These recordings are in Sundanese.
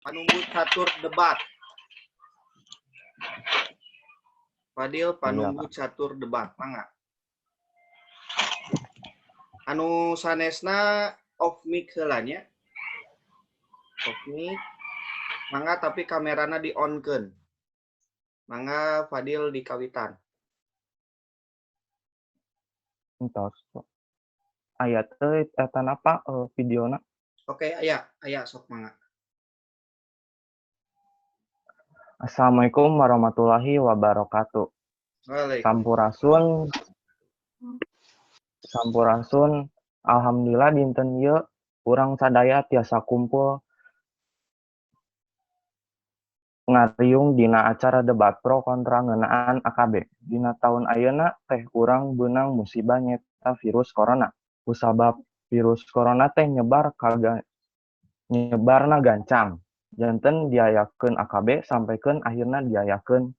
Panumbu catur debat. Fadil panumbu catur debat, mangga. Anu sanesna off mic heula nya. Off mic. Mangga, tapi kamerana di on keun. Mangga, Fadil dikawitan. Entos. Aya teu eta napa videona? Oke, aya, aya, sok mangga. Assalamualaikum warahmatullahi wabarakatuh. Waalaikumsalam. Sampurasun. Sampurasun. Alhamdulillah dinten ieu urang sadaya tiasa kumpul ngariung dina acara debat pro kontra ngeunaan AKB. Dina taun ayeuna teh urang beunang musibah nyaeta virus corona. Kusabab virus corona teh nyebarna gancang. Janten diayakeun AKB sampaikeun akhirna diayakeun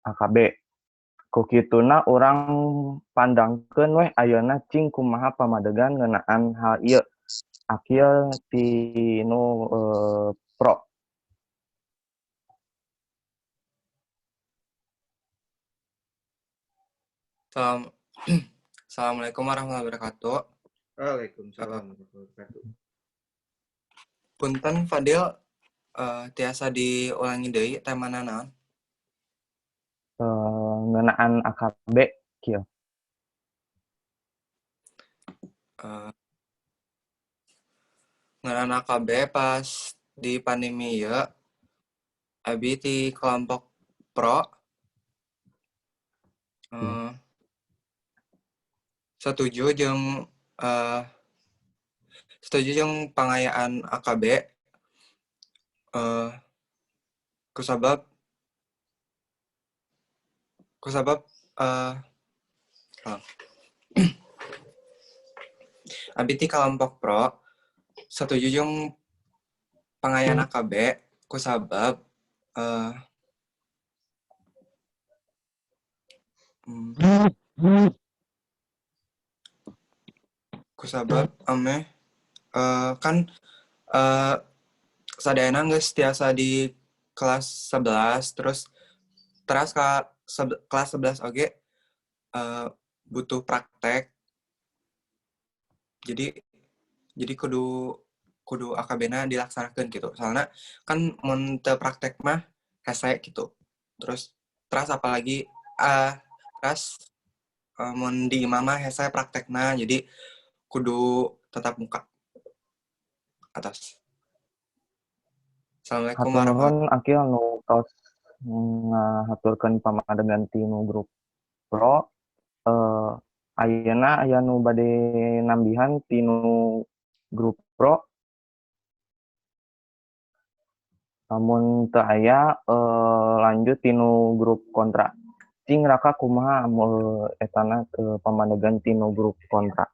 AKB. Ku kituna urang pandangkeun weh ayeuna cing kumaha pamadegan ngeunaan hal ieu. Akil tinu pro. Assalamualaikum warahmatullahi wabarakatuh. Waalaikumsalam warahmatullahi wabarakatuh. Punten, Fadil, tiasa diulangi deui temana naon? Ngeunaan AKB kieu. Ngeunaan AKB pas di pandemi ieu, abi ti kelompok pro. Setuju jeung pangayaan AKB kusabab abi ti kelompok pro setuju jeung pangayaan AKB kusabab kusabab ameh kan sadayana geus tiasa di kelas 11, terus teras ka kelas 11 oge butuh praktek, jadi kudu AKB-na dilaksanakeun gitu, soalnya kan mun teu praktek mah hese gitu. Terus teras apalagi teras mun di imah mah hese praktekna, jadi kudu tetap muka atas. Assalamualaikum Hatur warahmatullahi nuhun, Akil, nu tos ngahaturkeun pamadegan ti nu grup pro. Ayeuna aya nu bade nambihan ti nu grup pro? Lamun teu aya, lanjut ti nu grup kontra. Cing, Raka, kumaha etana pamadegan ti nu grup kontra?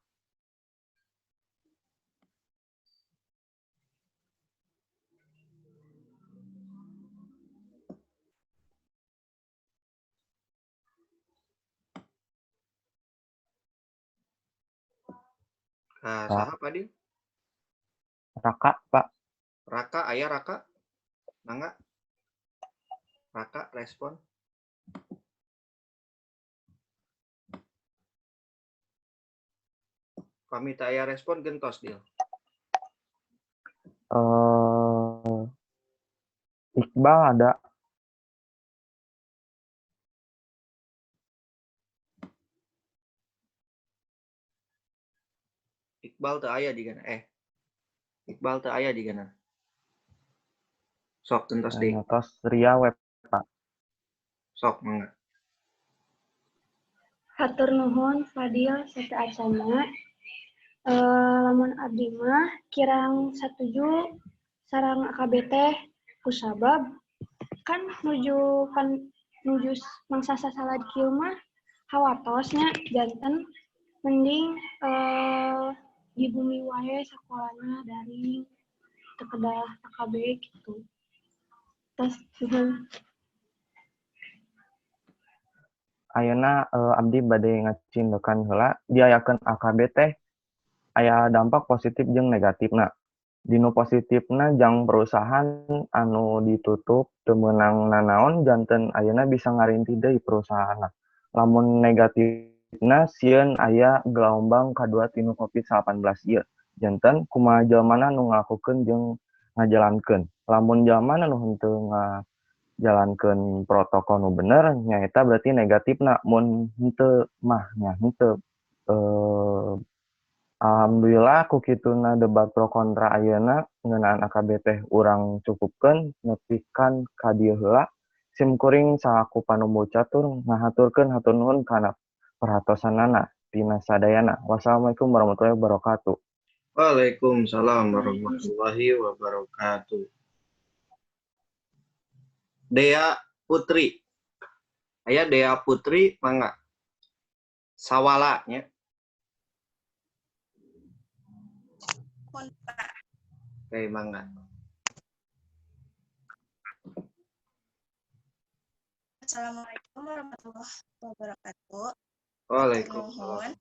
Ah, saha, Fadil? Raka, Pak. Raka, aya Raka? Mangga. Raka respon. Pami teu aya respon, gentos, Dil. Iqbal ada? Iqbal teu aya jigana. Iqbal teu aya jigana. Sok gentos deui. Tos Ria we, Pak. Sok mangga. Hatur nuhun, Fadil, sateuacanna. Lamun abdi mah kirang satuju sareng AKB teh kusabab kan nuju pan nuju mangsa sasalad kieu mah hawatos nya, janten mending di bumi wae sakolana daring, teu kedah AKB gitu. Tos, nuhun. Ayeuna abdi bade ngacindekan heula, diayakeun AKB teh aya dampak positif jeung negatifna. Dinu positifna jang perusahaan anu ditutup teu meunang nanaon, janten ayeuna bisa ngarintih deui perusahaanna. Lamun negatifna, sieun aya gelombang kadua tinu COVID-19 ieu. Janten kumaha jelmana nu ngalakukeun jeung ngajalankeun. Lamun jelmana nu henteu ngajalankeun protokol nu bener, nyaeta berarti negatifna. Mun henteu mah nya henteu. Alhamdulillah ku kituna debat pro kontra ayeuna ngeunaan AKB teh urang cukupkeun nepikan ka dieu heula. Sim kuring salaku panumbu catur ngahaturkeun hatur nuhun kana perhatosanana tina sadayana. Wassalamualaikum warahmatullahi wabarakatuh. Waalaikumsalam warahmatullahi wabarakatuh. Dea Putri. Aya Dea Putri, mangga. Sawala nya. Oke, mangga. Assalamualaikum warahmatullahi wabarakatuh. Waalaikumsalam.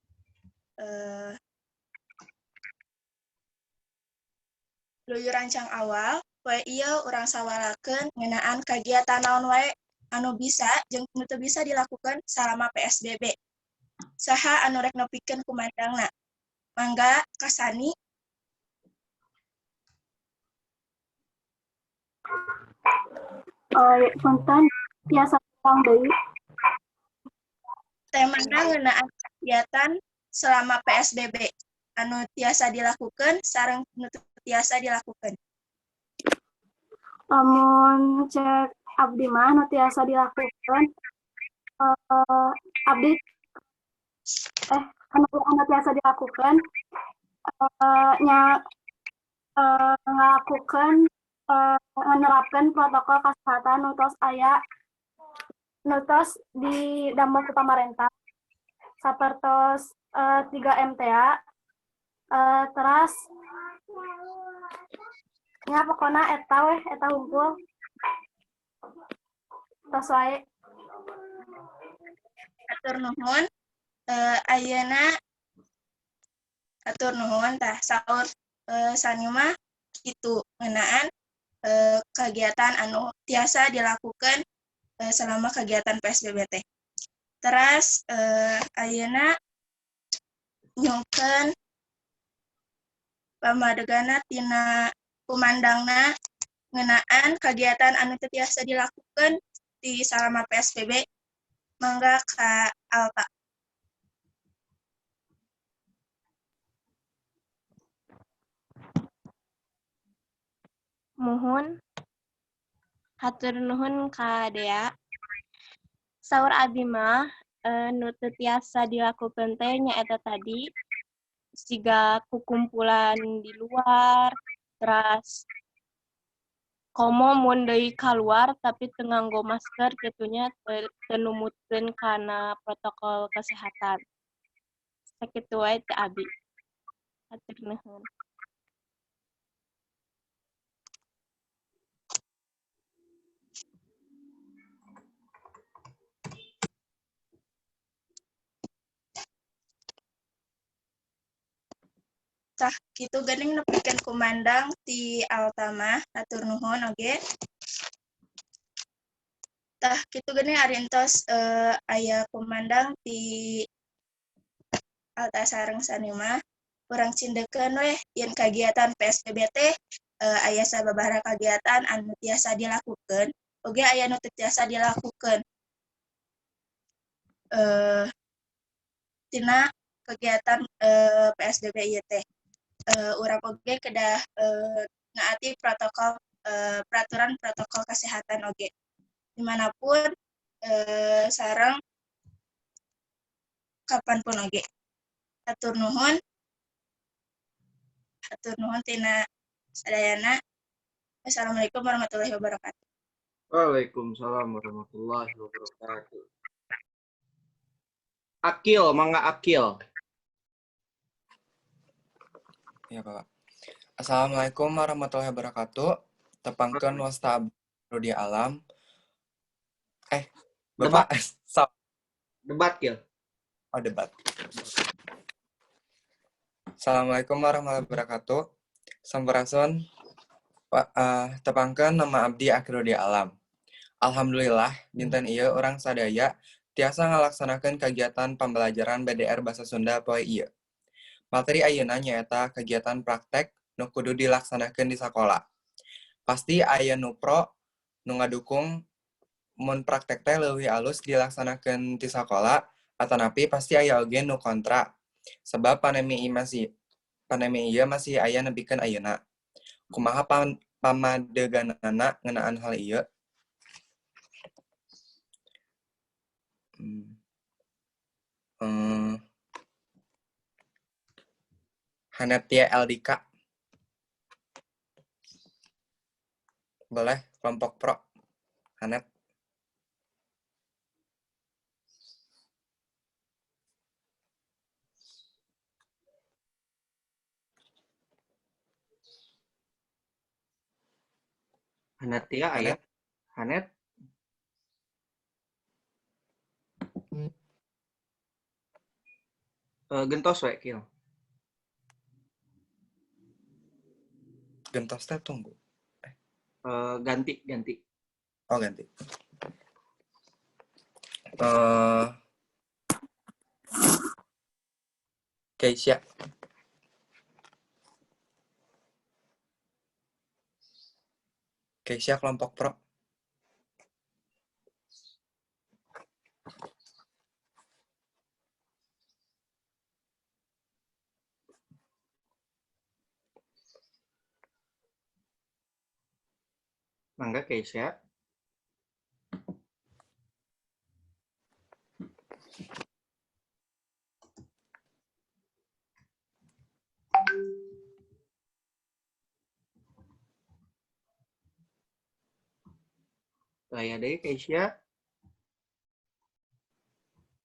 Luyu rancang awal, poe ieu urang sawalakeun ngeunaan kagiatan naon wae anu bisa jeung nu teu bisa dilakukan salama PSBB. Saha anu rek nepikeun kumandangna? Mangga kasani. Oh, punten, tiasa ulang deui. Temana ngeunaan kegiatan selama PSBB anu tiasa dilakukan sareng nu teu tiasa dilakukan. Lamun cek abdi mah nu tiasa dilakukan, abdi anu tiasa dilakukan nya ngalakukeun, menerapkan protokol kesehatan nu tos aya, nu tos didamel ku pamarentah, sapertos 3M tea, teras nya pokona eta weh, eta hungkul, tos wae. Atur nuhun. Ayeuna atur nuhun. Tah, saur Sani mah kitu ngeunaan kegiatan anu tiasa dilakukan selama kegiatan PSBB teh. Teras ayeuna nyungkeun pamadegana tina kumandangna ngeunaan kegiatan anu teu tiasa dilakukan di salama PSBB, mangga ka Alta. Muhun, hatur nuhun ka Dea. Saur abi mah nu teu tiasa dilakukeun teh nyaeta tadi siga kukumpulan di luar, teras komo mun deui kaluar tapi teu nganggo masker kitu nya, teu numutkeun kana protokol kesehatan. Sakitu wae ti abi. Hatur nuhun. Tah, kitu geuning nepikeun kumandang ti Alta mah, hatur nuhun oge. Tah, kitu geuning ari entos aya kumandang ti Alta sareng Sani mah, urang cindekkeun weh yen kagiatan PSBB teh aya sababaraha kagiatan anu tiasa dilakukeun, oge aya nu teu tiasa dilakukeun. Tina kegiatan PSBB ieu teh. Urang oge kedah naati protokol, peraturan protokol kesehatan oge dimanapun sareng kapanpun oge. Hatur nuhun, hatur nuhun tina sadayana. Wassalamualaikum warahmatullahi wabarakatuh. Waalaikumsalam warahmatullahi wabarakatuh. Akil, mangga Akil. Ya, Bapak. Assalamualaikum warahmatullahi wabarakatuh. Tepangkeun wasta Rudi Alam. Bapak. Debat. Debat, Kil. Oh, debat. Assalamualaikum warahmatullahi wabarakatuh. Sampurasun. Tepangkeun, nama abdi Akhirudi Alam. Alhamdulillah, dinten ieu urang sadaya tiasa ngalaksanakeun kegiatan pembelajaran BDR Bahasa Sunda poe ieu. Materi ayeuna nyaeta kegiatan praktek nu kudu dilaksanakeun di sakola. Pasti aya nu pro, nu ngadukung mun praktek teh leuwih alus dilaksanakeun di sakola, atanapi pasti aya oge nu kontra. Sebab pandemi ieu masih aya nepikeun ayeuna. Kumaha pamadeganana ngeunaan hal ieu? Hanetia Eldika. Boleh, kelompok pro. Hanet. Hanetia aya. Hanet. Hanet. Gentos we, Kil. Gentos teh tunggu. Ganti, ganti. Oh, ganti. Keisha. Keisha kelompok pro. Mangga, Keisha. Aya deui, Keisha.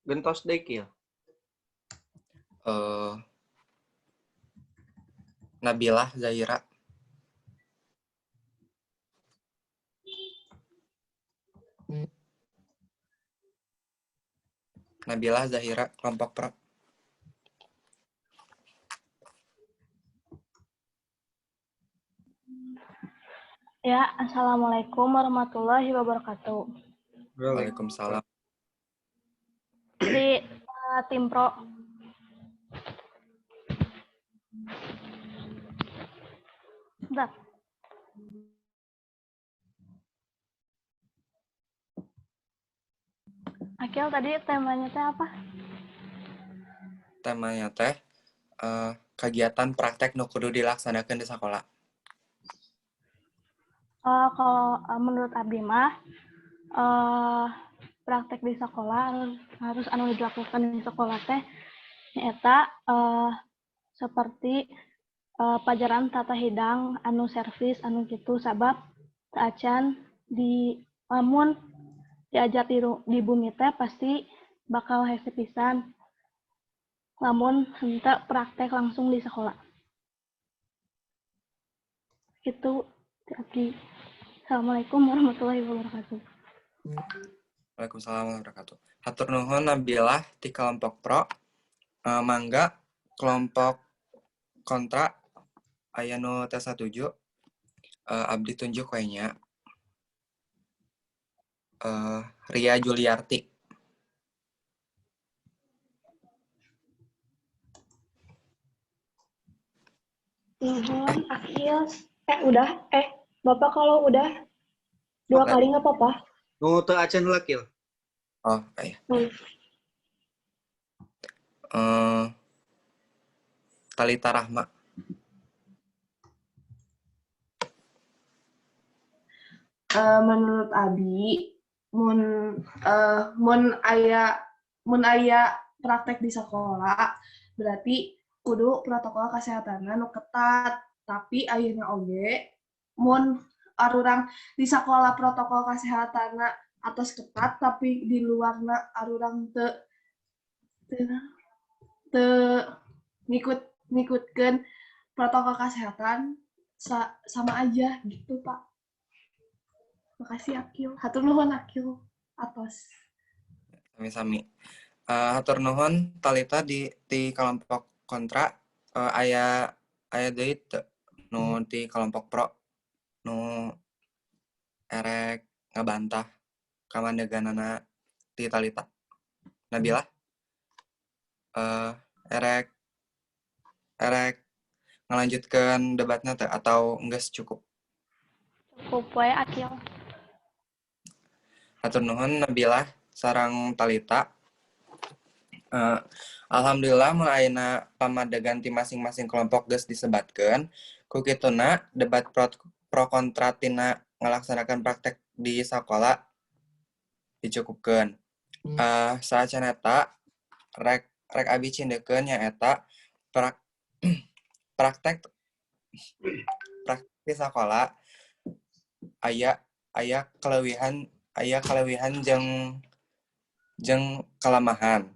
Gentos deui, Kil. Nabilah Zaira. Nabilah Zahira, kelompok pro. Ya, assalamualaikum warahmatullahi wabarakatuh. Waalaikumsalam. Di tim pro. Bentar. Akil, tadi temanya teh apa? Temanya teh kegiatan praktek nu kudu dilaksanakeun di sekolah. Kalau menurut abdi mah, praktek di sekolah harus anu dilakukan di sekolah teh nyaeta seperti pajaran tata hidang anu servis anu gitu, sabab teu acan di lamun diajar di bumi teh pasti bakal hese pisan lamun henteu praktek langsung di sekolah. Itu abdi. Assalamualaikum warahmatullahi wabarakatuh. Waalaikumsalam warahmatullahi wabarakatuh. Hatur nuhun, Nabilah ti kelompok pro. Mangga kelompok kontra, aya nu teu satuju. Abdi tunjuk we nya. Ria Juliarti. Nuhun, Akil. Udah. Bapak kalau udah dua Oke. kali nggak apa-apa. Nu teu acan heula, Kil. Oh, iya. Talita Rahma. Menurut Abi, mun aya praktek di sekolah, berarti kudu protokol kesehatan nu ketat. Tapi ayeuna oge mun arurang di sekolah protokol kesehatan atos ketat, tapi di luarna arurang teu ngikutkeun protokol kesehatan, sama aja gitu, Pak. Makasih, Akil. Hatur nuhun, Akil. Atos. Sami-sami. Hatur nuhun, Talita di kelompok kontra. Aya aya deui teu Nu ti kelompok pro nu erek ngabantah kamadeganana ti Talita. Nabila, erek erek ngelanjutkan debatnya teh atau enggeus cukup? Cukup wae, Akil. Hatur nuhun, Nabila sareng Talita. Alhamdulillah mun ayeuna pamadegan ti masing-masing kelompok geus disebatkeun. Ku kituna debat pro kontra tina ngalaksanakan praktek di sakola dicukupkeun. Saacan eta rek rek abi cindekeun nyaeta praktek praktek di sakola aya aya kaleuwihan jeung jeung kelemahan,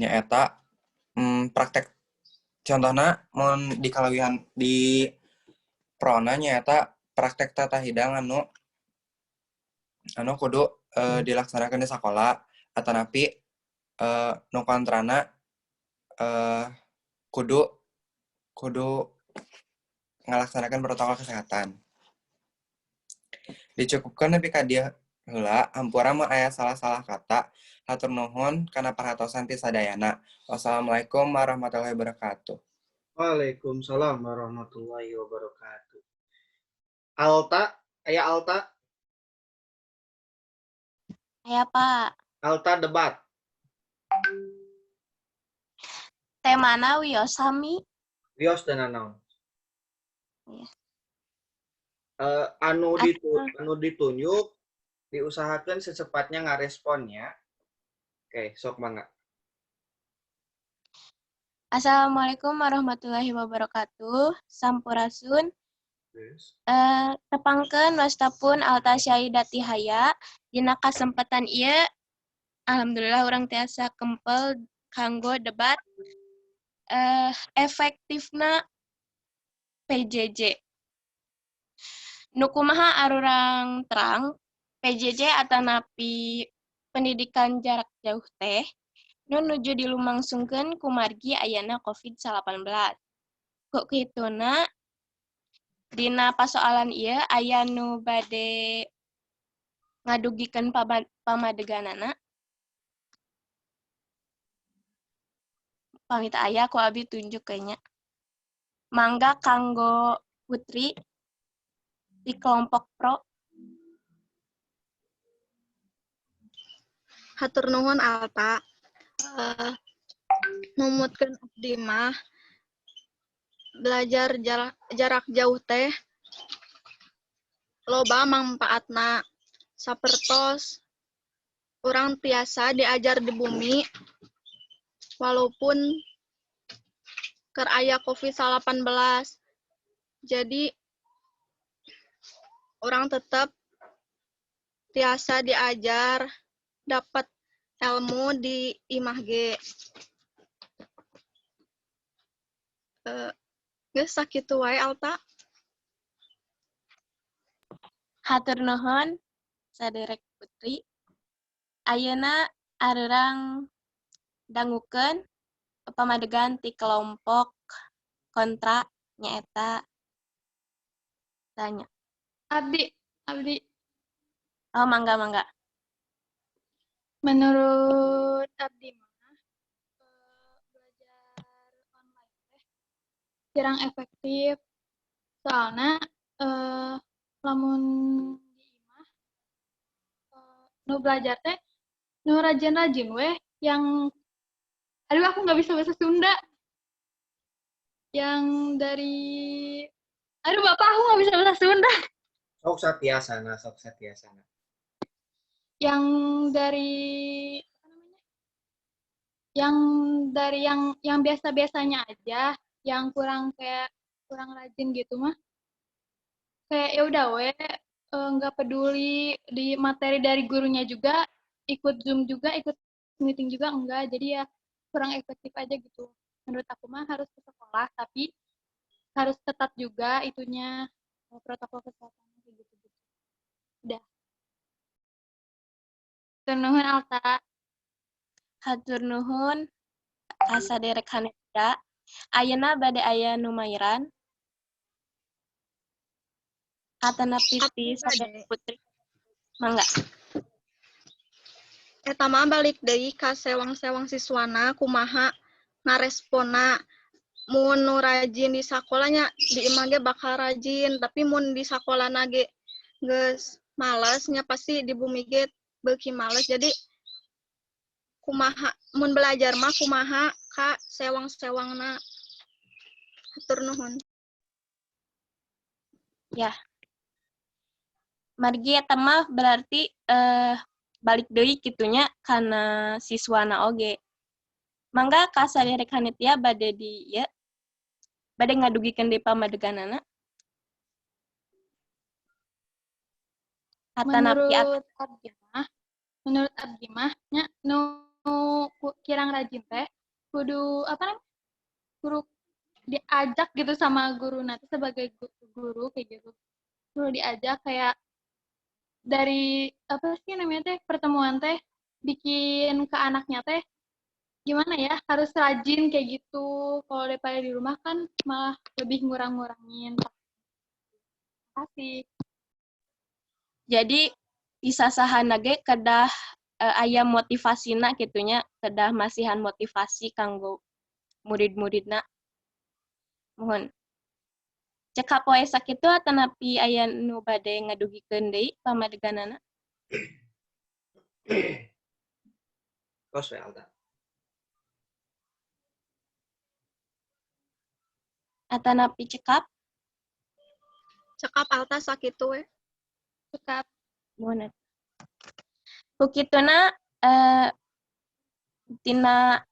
nyaeta praktek contohna mun di kaleuwihan, di prona nyaeta praktek tata hidang anu anu kudu dilaksanakan di sekolah, atanapi nu kontrana kudu kudu ngalaksanakan protokol kesehatan. Dicukupkan nepi ka dieu heula, hampura mun aya salah-salah kata. Hatur nuhun kana perhatosan ti sadayana. Wassalamualaikum warahmatullahi wabarakatuh. Waalaikumsalam warahmatullahi wabarakatuh. Alta, aya Alta? Aya, Pak. Alta debat. Temana wios sami. Wios dan naon? Iya. Anu ditunjuk diusahakan secepatnya ngaresponnya. Oke, sok mangga. Assalamualaikum warahmatullahi wabarakatuh. Sampurasun. Yes. Tepangkeun wasta pun Alta Syaidati Haya. Dina kasempatan ieu alhamdulillah urang tiasa kempel kanggo debat efektifna PJJ. Nu kumaha arurang terang, PJJ atanapi pendidikan jarak jauh teh nu nuju dilumangsungkeun kumargi ayana COVID-19. Ku kituna dina pasoalan ieu aya nu bade ngadugikeun pamadeganana? Pamit aya ku abi tunjuk kayaknya. Mangga kanggo Putri di kelompok pro. Hatur nuhun, Alta. Numutkeun abdi mah belajar jarak jauh teh loba mangpaatna, sapertos urang tiasa diajar di bumi walaupun keur aya COVID-19, jadi urang tetap tiasa diajar, dapat ilmu di imah ge. Geus sakitu wae, Alta. Hatur nuhun, saderek Putri. Ayeuna arurang dangukeun pamadegan ti kelompok kontra, nyaeta tanya. Abdi, Abdi. Oh, mangga, mangga. Menurut Abdi mah belajar online teh kurang efektif. Soalnya lamun di imah nu belajar teh nu rajin-rajin weh, yang aduh, aku nggak bisa bahasa Sunda. Yang dari, aduh, Bapak, aku nggak bisa bahasa Sunda. Sok satiasana, sok satiasana. Yang dari apa namanya? Yang dari yang biasa-biasanya aja, yang kurang kayak kurang rajin gitu mah kayak ya udah we, nggak peduli di materi dari gurunya juga, ikut Zoom juga, ikut meeting juga enggak, jadi ya kurang efektif aja gitu. Menurut aku mah harus ke sekolah, tapi harus ketat juga itunya, protokol kesehatan kayak gitu gitu. Udah. Nuhun, Alta. Hatur nuhun ka saderek Haneda. Ayeuna bade aya nu mairan? Atanapi ti Sadar Putri. Mangga. Eta mah balik deui ka sewang-sewang siswana kumaha ngaresponna. Mun nu rajin di sakolanya di imah ge bakal rajin, tapi mun di sakolana ge geus males nya pasti di bumi ge beuki males. Jadi kumaha mun belajar mah kumaha ka sewang-sewangna. Hatur nuhun. Ya. Margi eta mah berarti balik deui kitu nya kana siswana oge. Mangga ka saderek panitia bade di ieu bade ngadugikeun deui pamadeganana. Atanapi Menurut abdi mah nya nu kirang rajin teh kudu apa namanya, kudu diajak gitu sama guru nanti sebagai guru kayak gitu, kudu diajak kayak dari apa sih namanya teh, pertemuan teh bikin ke anaknya teh gimana ya, harus rajin kayak gitu. Kalau daripada di rumah kan malah lebih ngurang-ngurangin. Terima kasih. Jadi disasahana ge kedah aya motivasina kitu nya, kedah masihan motivasi kanggo murid-muridna. Mohon. Cekap wae sakitu atanapi aya nu bade ngadugikeun deui pamadeganana? Tos we, Alta. Atanapi cekap? Cekap, Alta, sakitu we. Cekap. Mohon. Ku kituna tina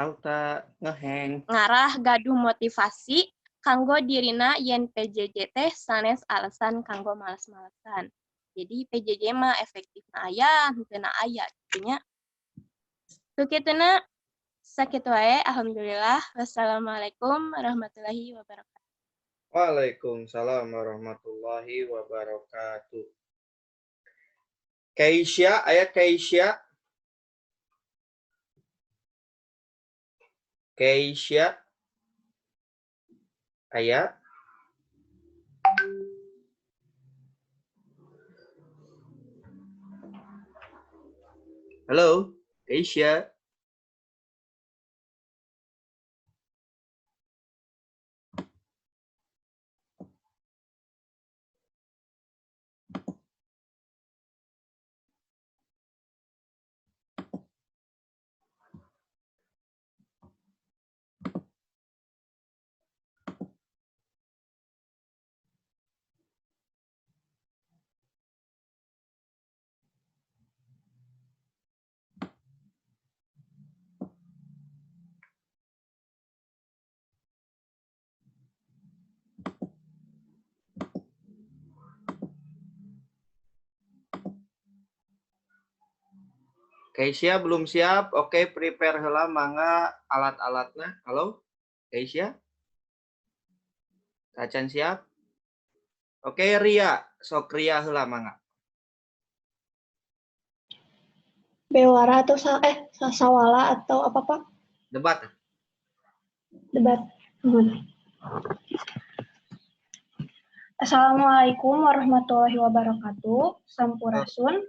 Alta ngeheng. Ngarah gaduh motivasi kanggo dirina yen PJJ teh sanes alasan kanggo males-malesan. Jadi PJJ mah efektifna aya, henteu aya kitu nya. Ku kituna sakitu wae, alhamdulillah. Wassalamualaikum warahmatullahi wabarakatuh. Waalaikumsalam warahmatullahi wabarakatuh. Keisha, aya Keisha? Keisha? Aya? Halo, Keisha. Keisha belum siap. Oke, prepare heula mangga alat-alatna. Halo, Keisha? Tacan siap? Oke, Ria. Sok Ria heula mangga. Bewara atau sawala atau apa, Pak? Debat. Debat. Assalamualaikum warahmatullahi wabarakatuh. Sampurasun.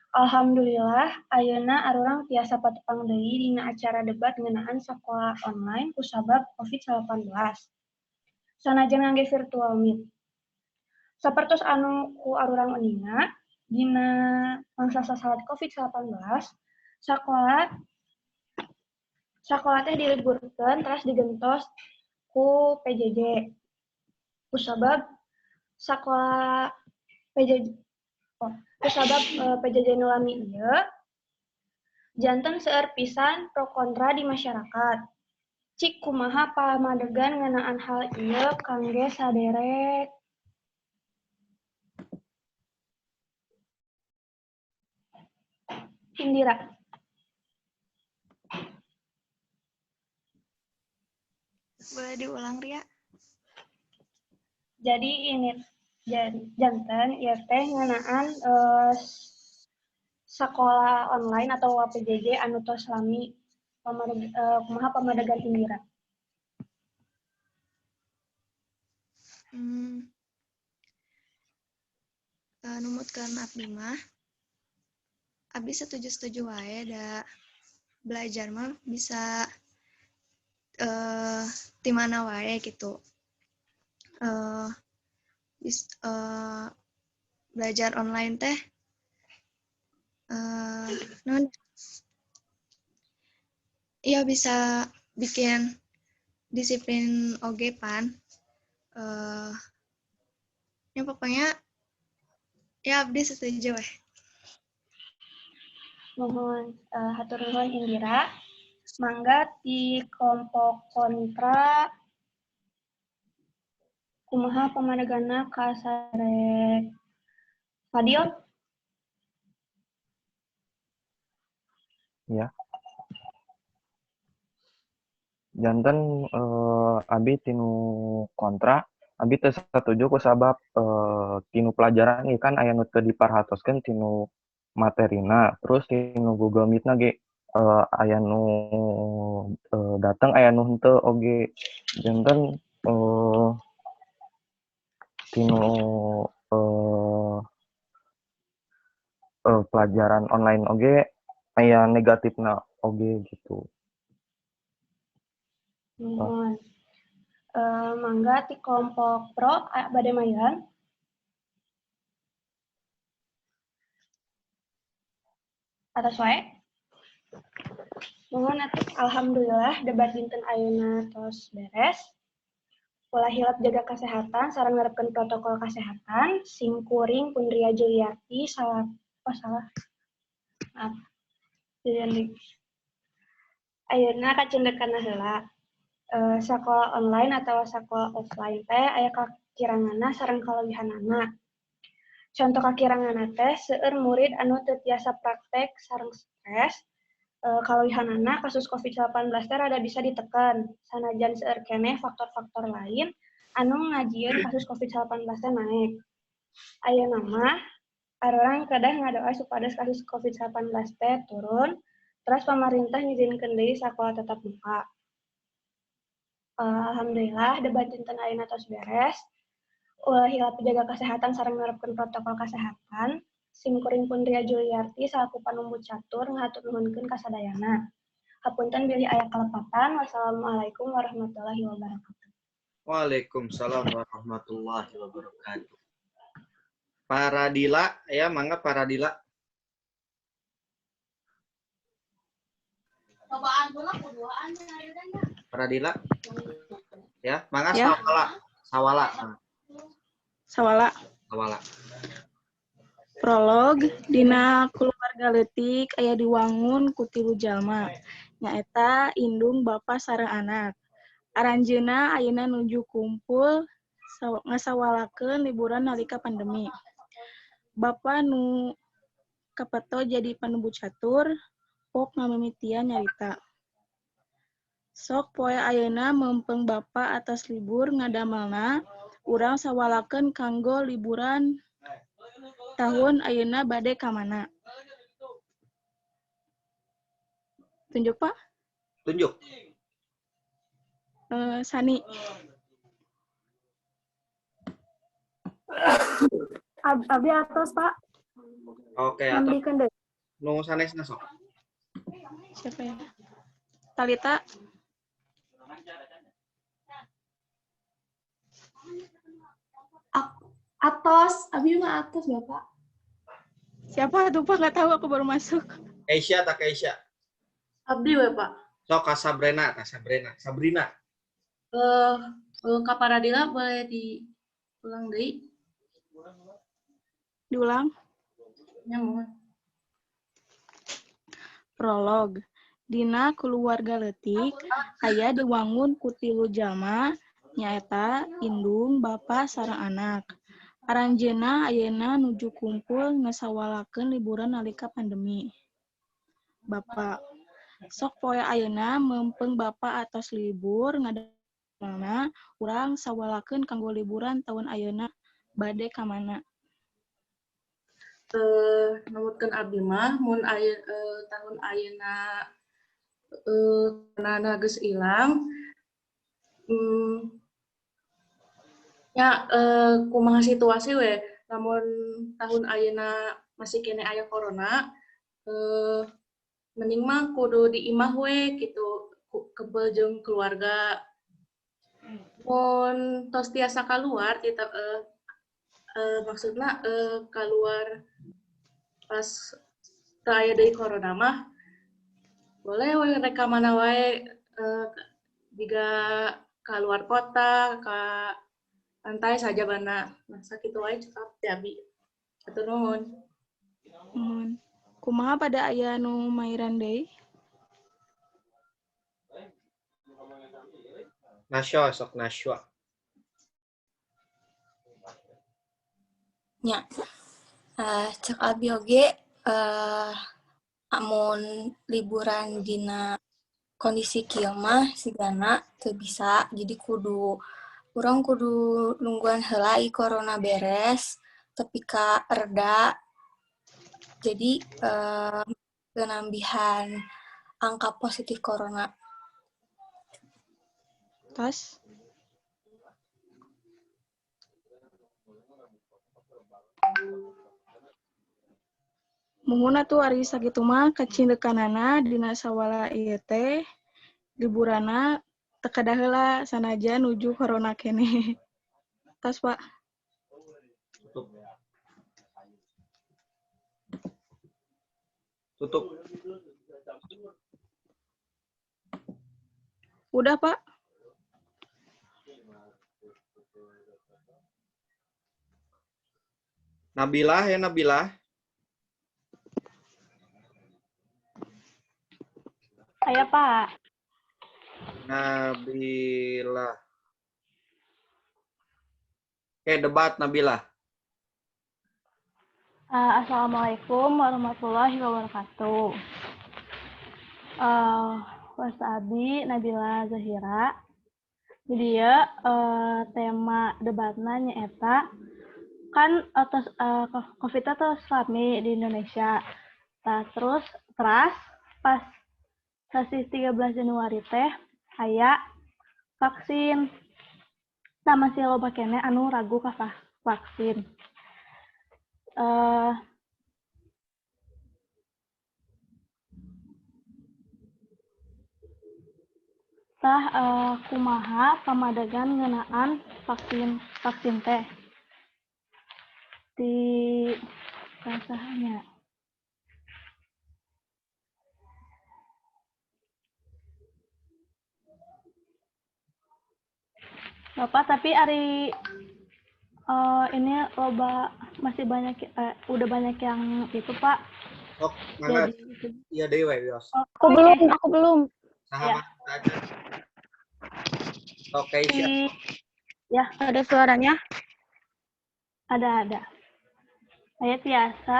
Alhamdulillah, ayeuna arurang tiasa patepang deui dina acara debat ngeunaan sakola online kusabab COVID-19. Sanajan ngangge virtual meet. Sapertos anu ku arurang uninga, dina mangsa sasalat COVID-19, sakola teh diliburkeun teras digentos ku PJJ. Kusabab sakola PJJ, oh, kusabab PJJ nu lami ieu janten seueur pisan pro kontra di masyarakat. Cik kumaha pamadegan ngeunaan hal ieu kangge saderek Indira? Boleh diulang, Ria? Jadi ini janten ieu teh ngeunaan sekolah online atau PJJ anu tos lami kumaha pamadegan Indira? Numutkeun abdi mah, abdi setuju-setuju wae da belajar mah bisa di mana wae gitu. Belajar online teh non ya bisa bikin disiplin oge pan. Ya pokoknya ya abdi setuju weh. Mohon hatur nuhun Indira. Mangga di kelompok kontra kumaha pamadeganna ka sarek Fadil? Ya. Janten abi tinu kontra, abi teu satuju kusabab tinu pelajaran ieu kan aya nu teu diparhatoskeun tinu materina, terus tinu Google Meet-na ge aya nu datang aya nu henteu oge. Janten tinu pelajaran online oge aya negatifna oge gitu. Nuhun. Mangga ti kelompok pro bade mayan. Atas wae. Nuhun atuh, alhamdulillah debat dinten ayeuna tos beres. Ulah hilap jaga kesehatan sareng nerapkeun protokol kesehatan. Sim kuring Pundria Juliarti salah. Oh salah. Maaf. Jadi ayeuna kacendekana heula. Sekolah online atau sekolah offline teh aya kakiranganna sareng kaleuwihanana. Contoh kakiranganna teh seueur murid anu teu tiasa praktek sareng stres. Kaleuwihanana kasus COVID-19 teh rada bisa diteken. Sanajan seueur keneh faktor-faktor lain anu ngajieun kasus COVID-19 teh naek. Ayeuna mah arurang kedah ngadoa supados kasus COVID-19 teh turun, terus pamarintah ngizinkeun deui sakola tatap muka. Alhamdulillah debat dinten ayeuna tos beres. Ulah hilap jaga kesehatan sareng nerapkeun protokol kesehatan. Sim kuring Pundria Juliarti salaku panumbu catur ngahatur nuhunkeun ka sadayana. Hapunten bilih aya kalepatan. Wassalamualaikum warahmatullahi wabarakatuh. Waalaikumsalam warahmatullahi wabarakatuh. Paradila ya, mangga Paradila. Paradila. Ya, mangga ya. Sawala. Sawala. Sawala. Sawala. Prolog dina keluarga leutik aya diwangun ku tilu jalma nyaeta indung bapa sareng anak. Aranjeuna ayeuna nuju kumpul ngasawalakeun liburan nalika pandemi. Bapa nu kapeto jadi panumbu catur pok ngamimitian nyarita. Sok poe ayeuna meumpeng bapa atas libur ngadamelna urang sawalakeun kanggo liburan tahun ayeuna bade ka mana. Tunjuk, Pak? Tunjuk. Sani. Abdi atas, Pak. Oke, atas. Nu sanesna sok. Siapa ya? Talita. Atos, abi mah atos, Bapak. Siapa tuh, Pak? Nggak tahu, aku baru masuk. Keisha tak Keisha? Abdi we, Pak. Sok ka Sabrina, ka Sabrina. Sabrina. Ka Paradila boleh diulang deui? Diulang? Ya, mohon. Prolog. Dina keluarga leutik aya diwangun ku tilu jalma nyaeta indung, bapa sareng anak. Aranjeuna ayeuna nuju kumpul ngasawalakeun liburan nalika pandemi. Bapa, sok poe ayeuna meumpeng bapa atos libur ngadamelna Damangna, urang sawalakeun kanggo liburan taun ayeuna bade ka mana? Numutkeun abdi mah mun aya tahun ayeuna corona geus ilang, ya kumaha situasi we. Lamun tahun ayeuna masih keneh aya corona, mending mah kudu di imah we gitu, kebel jeung keluarga. Mun tos tiasa kaluar kita, maksudna keluar pas teu aya deui corona mah boleh we rek ka mana wae, jiga ka luar kota, ka pantai sajabana. Nah, sakitu wae cekap ti abi. Hatur nuhun. Nuhun. Kumaha pada aya nu mairan deui? Nasya, sok Nasya. Nya. Cek abi oge, amun liburan dina kondisi kieu mah sigana teu bisa, jadi kudu urang kudu nungguan heula ieu corona beres tepi ka reda, jadi teu nambihan angka positif corona. Tos. Muhun atuh ari sakitu mah kacindekanana dina sawala ieu teh liburanna teu kedah heula sanajan nuju corona keneh. Tos, Pak. Tutup. Tutup. Udah, Pak. Nabilah ya, Nabilah. Saya, Pak. Nabila. Oke, debat Nabila. Assalamualaikum warahmatullahi wabarakatuh. Wasabi Nabila Zahira. Jadi ya, tema debatna nyaeta kan atas COVID tos rame di Indonesia. Nah, terus teras pas sasi 13 Januari teh aya vaksin. Nah, masih loba keneh anu ragu ka vaksin. Tah kumaha pamadegan ngeunaan vaksin teh di rasanya. Bapak, tapi ari ini loba masih banyak, udah banyak yang itu, Pak. Oh, mangga. Iya deui we, wios. Oh, Aku belum, aku belum. Saha mah aja. Oke, siap. Ya, ada suaranya? Ada, ada. Saya biasa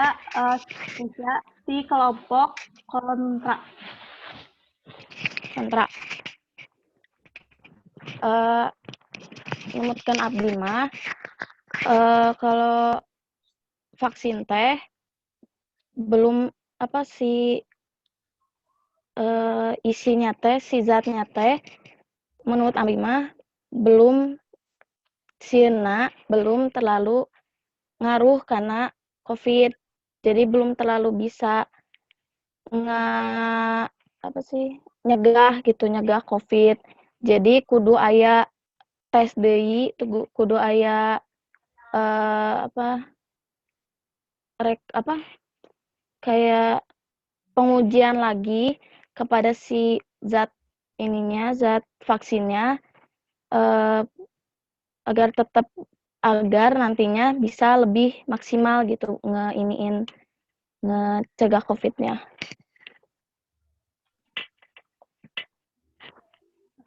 bisa di kelompok kontra. Kontra. Numutkeun abdi mah, kalau vaksin teh belum apa sih, isinya teh, si zatnya teh menurut abdi mah belum sieuna, belum terlalu ngaruh karena COVID. Jadi belum terlalu bisa apa sih, nyegah gitu, nyegah COVID. Jadi kudu aya tes deui, kudu aya apa rek apa kayak pengujian lagi kepada si zat ininya, zat vaksinnya, agar tetap, agar nantinya bisa lebih maksimal gitu ngeiniin, ngecegah COVID-nya.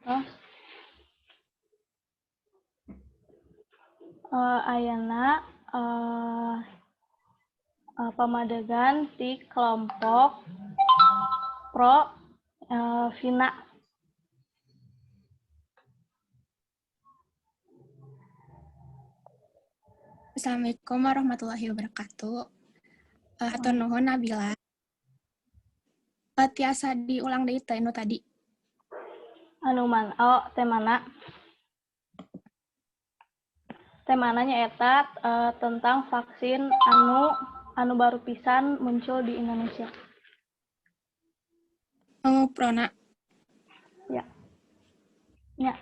Oh. Ayana pamadegan di kelompok pro Vina. Assalamualaikum warahmatullahi wabarakatuh. Hatur nuhun, Nabila. Tiasa diulang deui teh nu tadi? Anu man, oh, temana? Temana nyaeta tentang vaksin anu anu baru pisan muncul di Indonesia. Oh, prona. Ya. Ya.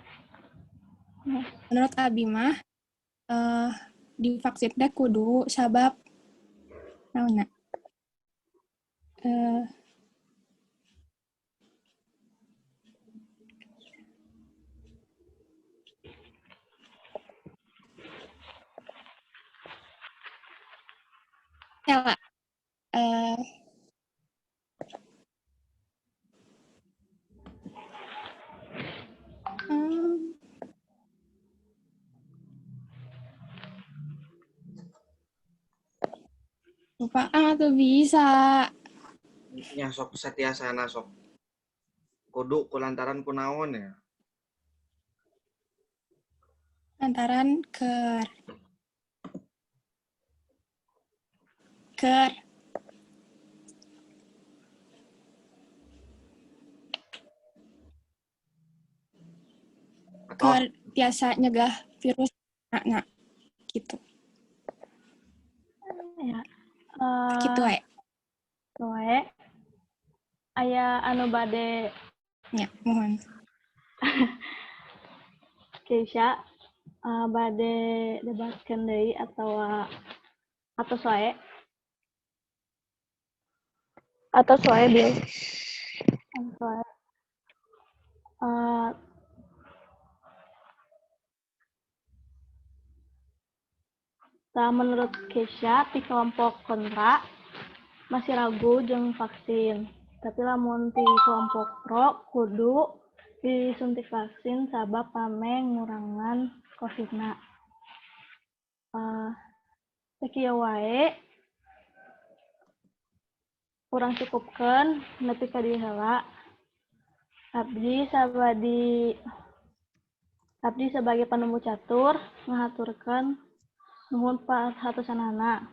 Ya. Menurut abi mah divaksin teh kudu sabab naonna? Ela. Lupa ah tuh bisa. Nya sok satiasana sok. Kudu kulantaran kunaon ya? Lantaran keur Atau keur tiasa nyegah virus nah, gitu. Ya. Gitu we. Wae. Aya anu bade Ya, mohon. Keisha bade debatkeun deui atau atos wae? Atos wae, Bil. Atos wae. Tah, menurut Keisha ti kelompok kontra masih ragu jeung vaksin. Tapi lamun ti kelompok pro kudu disuntik vaksin sabab pame ngurangan COVID-na. Sakieu wae, kurang cukupkeun nepi ka dieu heula. Abdi sebagai panumbu catur ngahaturkeun nuhun perhatosanana.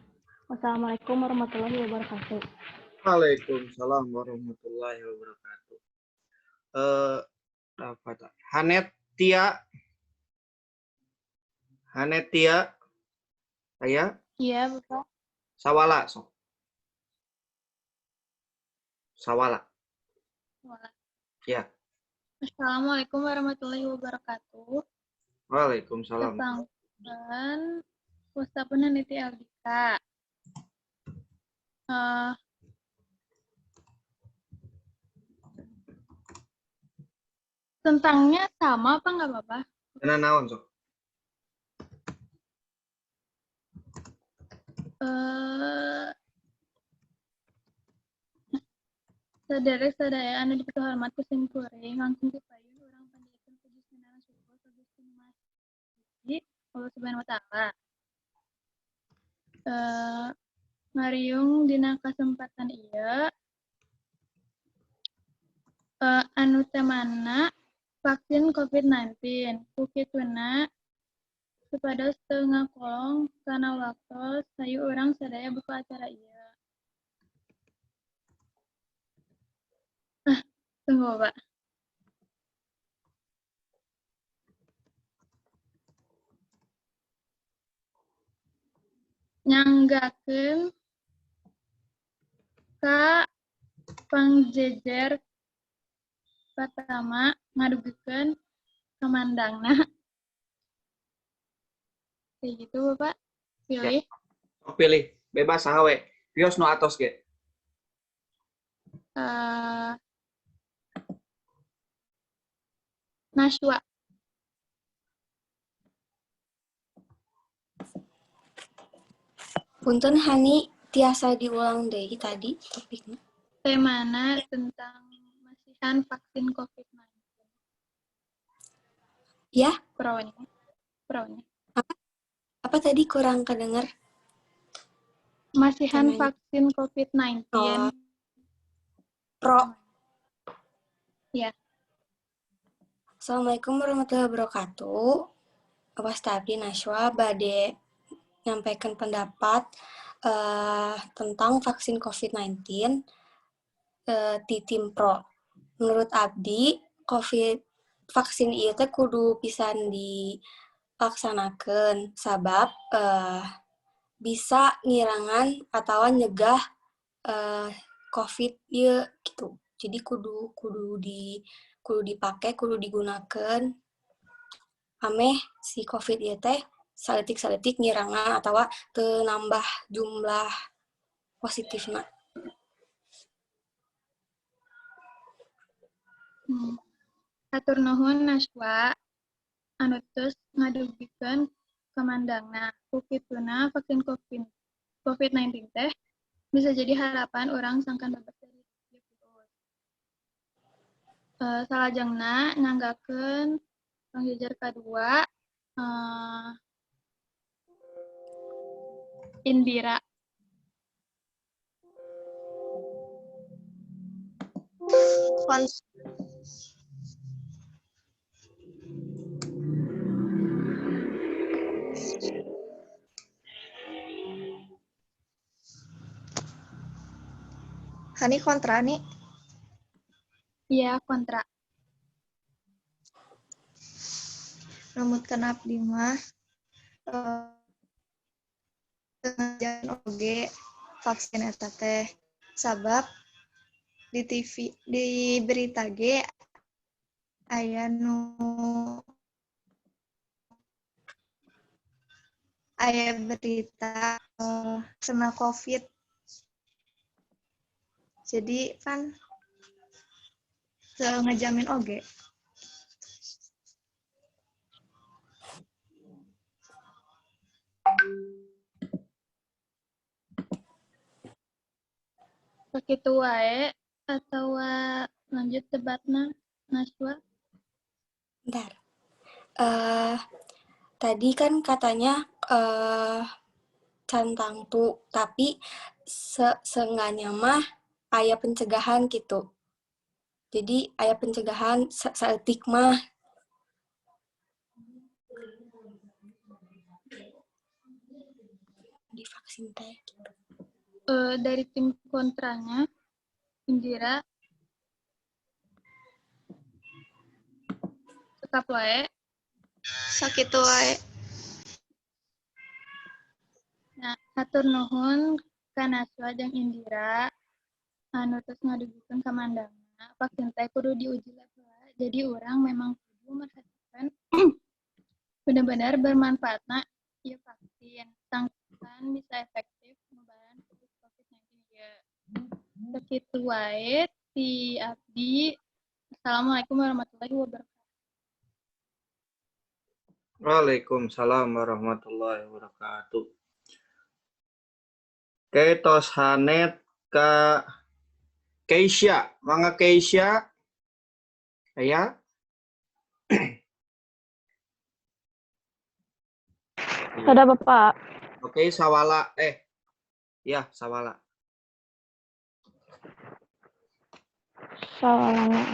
Wassalamualaikum warahmatullahi wabarakatuh. Waalaikumsalam warahmatullahi wabarakatuh. Apa tak? Hanetia. Hanetia. Aya? Iya, Bapak. Sawala sok. Sawala. Sawala. Ya. Assalamualaikum warahmatullahi wabarakatuh. Waalaikumsalam. Tepangkeun wastapun Niti Aldika. Tentangnya sama apa nggak, Bapak? Karena naon sok? Saderek sadaya anu dipikahormat ku sim kuring, langkung ti payun urang panjatkeun puji sareng syukur ka Gusti Nu Maha Suci, Allah Subhanahu wa taala. Ngariung dina kasempatan ieu anu temana vaksin COVID-19 ku kituna supados teu ngakolong kana waktos, hayu urang sadaya buka acara ieu. Ah, tunggu, Pak. Nyanggakeun ka pangjejer pertama ngadugikeun kamandangna. Kayak gitu, Bapak. Pilih. Ya. Pilih. Bebas saha we. Wios nu atos ge. Nashwa. Punten Hani, tiasa diulang deui tadi topiknya. Temana tentang masihan vaksin COVID-19. Ya? Pronya. Pronya. Apa? Apa tadi kurang kedenger? Masihan Temanya. Vaksin COVID-19. Oh. Pro. Ya. Assalamualaikum warahmatullahi wabarakatuh. Wasta abdi Nashwa bade nyampaikan pendapat tentang vaksin COVID-19 ti tim pro. Menurut abdi, COVID vaksin ieu teh kudu pisan dilaksanakeun sabab bisa ngirangan atau nyegah COVID ieu gitu. Jadi kudu kudu di kudu dipake, kudu digunakan ameh si COVID ieu teh saeutik-saeutik ngirangan atau teu nambah jumlah positifna. Hatur nuhun Naswa anu tos ngadugikeun kamandangna. Ku kituna vaksin COVID-19 teh bisa jadi harapan urang sangkan bebas dari ieu virus. Salajengna nyanggakeun tong jejer kadua, Indira. Kons Hani kontra nih. Iya, kontra. Numutkeun abdi mah oge vaksin eta teh sabab di TV, di berita ge aya nu aya berita kena COVID. Jadi kan teu ngejamin oge. Sakitu wae atawa lanjut debatna, Naswa? Bentar. Tadi kan katanya can tangtu, tapi seenggaknya mah aya pencegahan gitu. Jadi aya pencegahan saeutik mah. Divaksin teh gitu. Dari tim kontranya, Indira, tetap wae. Sakitu wae. Nah, hatur nuhun ka Naswa jeung Indira anu tos ngadugikeun kamandangna. Vaksin teh kudu diuji lab heula. Jadi urang memang kudu merhatikan bener-bener bermanfaatna ieu vaksin sangkan bisa efektif ngebaran virus COVID-19 ieu. Sakitu wae ti abdi. Assalamualaikum warahmatullahi wabarakatuh. Waalaikumsalam warahmatullahi wabarakatuh. Oke, tos hanet ka Keisha. Mangga Keisha. Aya? Ada, Bapak. Oke, Sawala. Ya, Sawala. Sawalanya.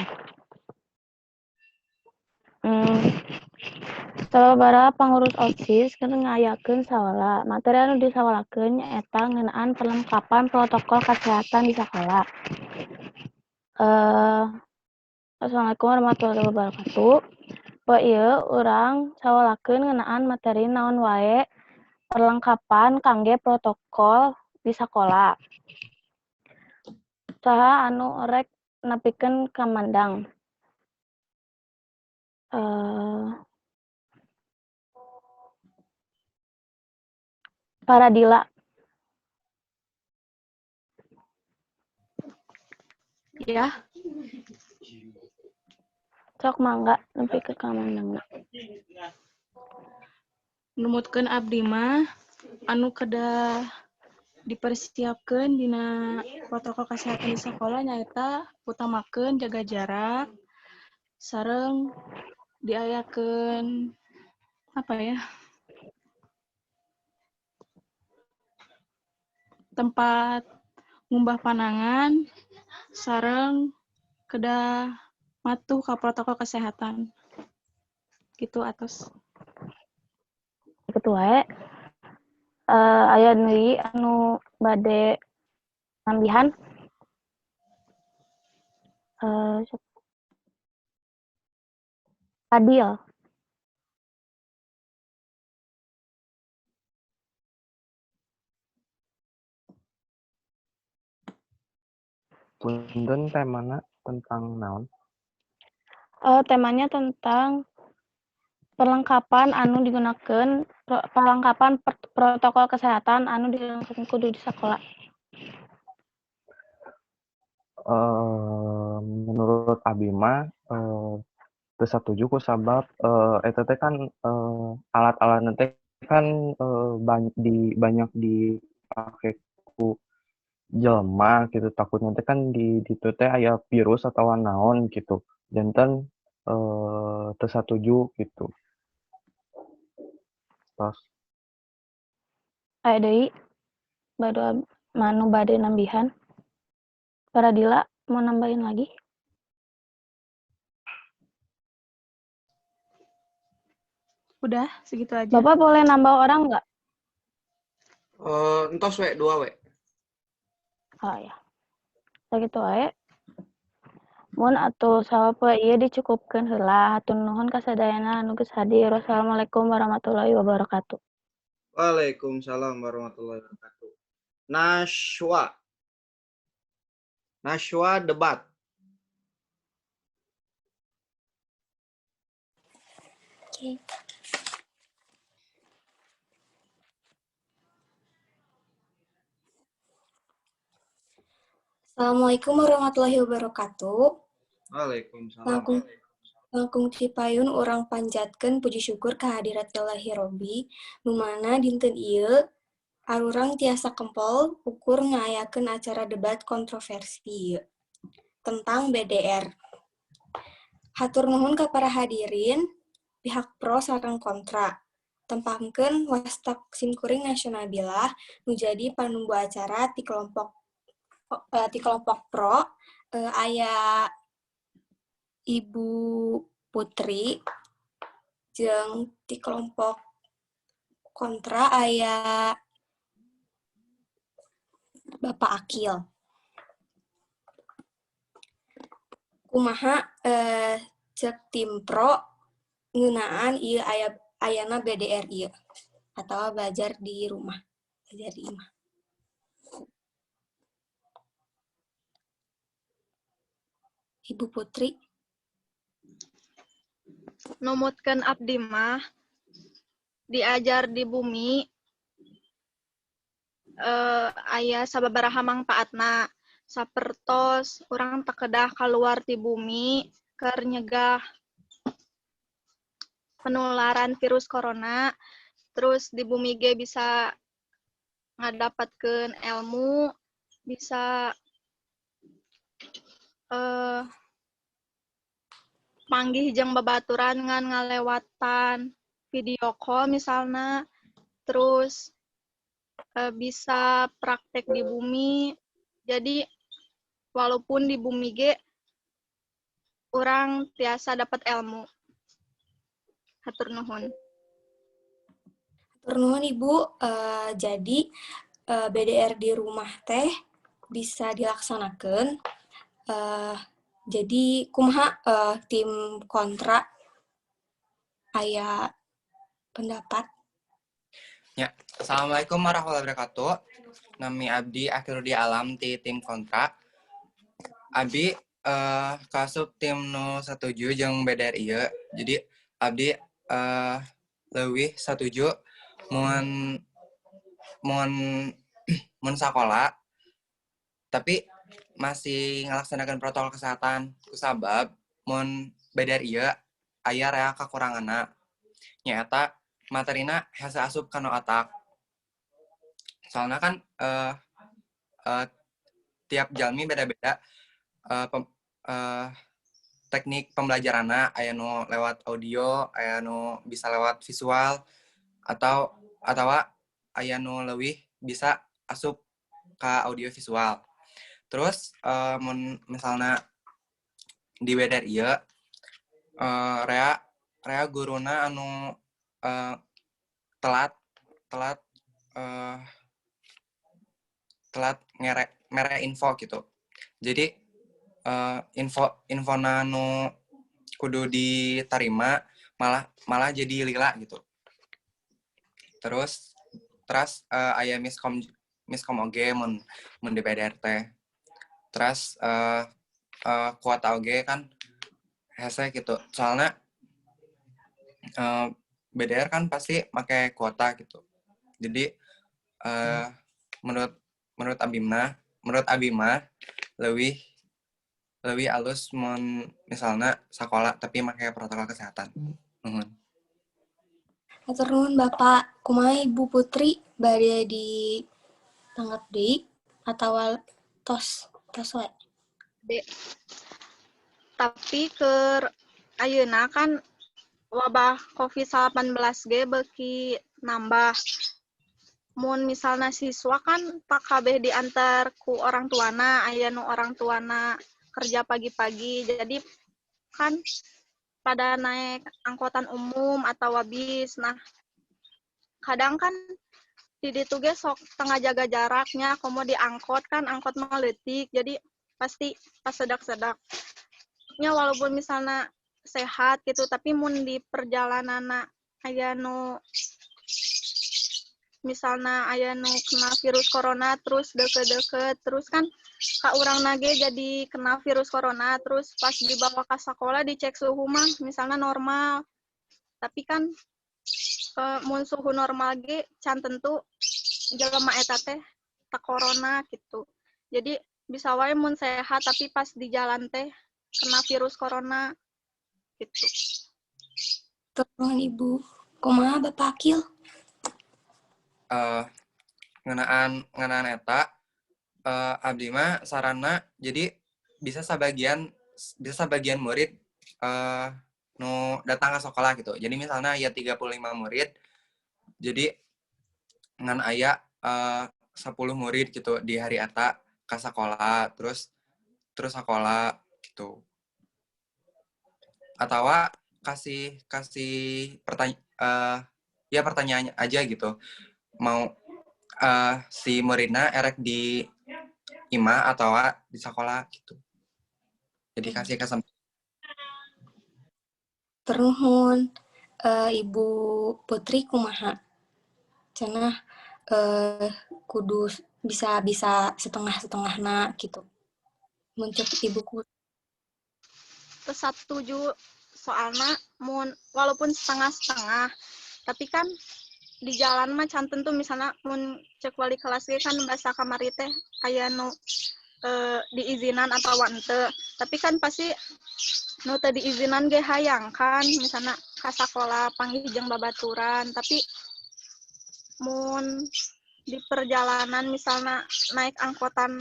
Sababaraha pangurus OSIS keur ngayakeun sawala. Materi anu disawalakeun nyaeta ngeunaan perlengkapan protokol kesehatan di sakola. Assalamualaikum warahmatullahi wabarakatuh. Poe ieu urang sawalakeun ngeunaan materi naon wae perlengkapan kangge protokol di sakola. Saha anu rek nepikeun kamandang? Paradila. Ya. Sok mangga nepikeun kamandangna. Numutkeun abdi mah anu kedah dipersiapkeun dina protokol kesehatan di sekolah nyaeta utamakeun jaga jarak sareng diayakeun apa ya? Tempat ngumbah panangan sareng kedah matuh ka protokol kesehatan. Gitu atos. Kitu wae. Aya deui anu bade nambihan? Adil. Punten, temana tentang naon? Temanya tentang perlengkapan anu digunakan, perlengkapan protokol kesehatan anu dilakukan kudu di sekolah. Menurut abi mah teu satuju kusabab eta teh kan alat-alat teh kan banyak dipake ku jelema gitu, takutnya teh kan di ditu teh aya virus atau naon gitu, janten teu satuju gitu. Tos. Aya deui bade manu bade nambihan? Paradila mau nambahin lagi? Udah, segitu aja. Bapak boleh nambah orang nggak? Entos we, dua we. Oh ya. Sakitu wae. Mun atuh sapoe ieu dicukupkeun heula. Hatur nuhun ka sadayana anu geus hadir. Wassalamualaikum warahmatullahi wabarakatuh. Waalaikumsalam warahmatullahi wabarakatuh. Nashwa. Nashwa debat. Oke. Assalamualaikum warahmatullahi wabarakatuh. Waalaikumsalam. Langkung cipayun urang panjatkeun puji syukur kehadirat Ilahi Robbi, nu mana dinten ieu arurang tiasa kempol ukur ngayakeun acara debat kontroversi ieu tentang BDR. Hatur nuhun ka para hadirin, pihak pro sareng kontra. Tempangkeun wasta simkuring Nasional Bilah nu jadi panumbu acara ti kelompok pro aya Ibu Putri, jeung ti kelompok kontra aya Bapak Akil. Kumaha cek tim pro ngeunaan ieu ayana BDR ieu atau belajar di rumah, belajar di imah? Ibu Putri. Numutkeun abdi mah diajar di bumi aya sababaraha mangpaatna, sapertos urang teu kedah kaluar ti bumi keur nyegah penularan virus corona, terus di bumi ge bisa ngadapatkeun ilmu, bisa manggih jeung babaturan ngan ngalewatan video call misalna, terus bisa praktek di bumi. Jadi walaupun di bumi ge urang tiasa dapat ilmu. Hatur nuhun. Hatur nuhun, Ibu. Jadi BDR di rumah teh bisa dilaksanakan. Jadi kumaha tim kontra, aya pendapat? Ya, assalamualaikum warahmatullahi wabarakatuh. Nami abdi Akhirudi Alam ti tim kontra. Abdi kaasup tim nu satuju jeung BDR ieu. Jadi abdi leuwih satuju mun mun mun sakola tapi masih ngelaksanakan protokol kesehatan, kusabab mun BDR ieu aya rea kakuranganna, nyaeta materina hese asup kana otak, soalnya kan tiap jalmi beda-beda teknik pembelajaranna, aya nu lewat audio, aya nu bisa lewat visual, atau aya nu leuwih bisa asup ka audio visual. Terus mun misalnya di BDR ieu rea rea guruna anu telat telat telat ngere mere info gitu. Jadi info info nu kudu diterima malah malah jadi lila gitu. Terus terus aya miskom miskom oge mun mun di BDR teh. Terus kuota oge kan hese gitu. Soalnya BDR kan pasti pakai kuota gitu. Jadi menurut menurut Abimna, menurut Abima lebih lebih alus mun misalnya sekolah tapi pakai protokol kesehatan. Nuhun. Hatur nuhun, Bapak. Kumaha Ibu Putri, bade ditanggap deui atawa tos tos we? De. Tapi ke ayeuna kan wabah COVID-19 ge beuki nambah. Mun misalnya siswa kan teu kabeh diantar ku orang tuana, aya nu orang tuana kerja pagi-pagi, jadi kan pada naik angkutan umum atau bis. Nah, kadang kan di ditu ge sok teu ngajaga jaraknya, komo di angkot kan, angkot mah leutik, jadi pasti pas sedak-sedak. Nya walaupun misalnya sehat gitu, tapi mun di perjalanan aya nu misalnya aya nu kena virus corona, terus deket-deket, terus kan ka urang ge jadi kena virus corona. Terus pas dibawa ke sekolah dicek suhu mah misalnya normal, tapi kan mun suhu normal ge can tentu jelema eta teh teu corona gitu. Jadi bisa wae mun sehat tapi pas di jalan teh kena virus corona gitu. Nuhun, Ibu. Kumaha Bapak Akil? Ngeunaan ngeunaan eta, abdi mah sarana jadi bisa sabagian murid nu datang ke sekolah gitu. Jadi misalnya aya 35 murid, jadi ngan aya 10 murid gitu di hari eta ke sekolah, terus terus sekolah gitu. Atau kasih kasih ya pertanyaannya aja gitu. Mau si muridna erek di imah atau di sekolah gitu. Jadi kasih kesempatan. Nuhun. Ibu Putri kumaha? Cenah kudu bisa bisa setengah-setengahna gitu. Mun cek Ibu ku Teu satuju, soalnya mun walaupun setengah-setengah, tapi kan di jalan mah can tentu, misalnya mun cek wali kelas ge kan bahasa kamari teh aya nu diizinan atau henteu, tapi kan pasti nu teu diizinan ge hayang kan misalnya ka sakola panggih jeung babaturan. Tapi mun di perjalanan misalnya naik angkutan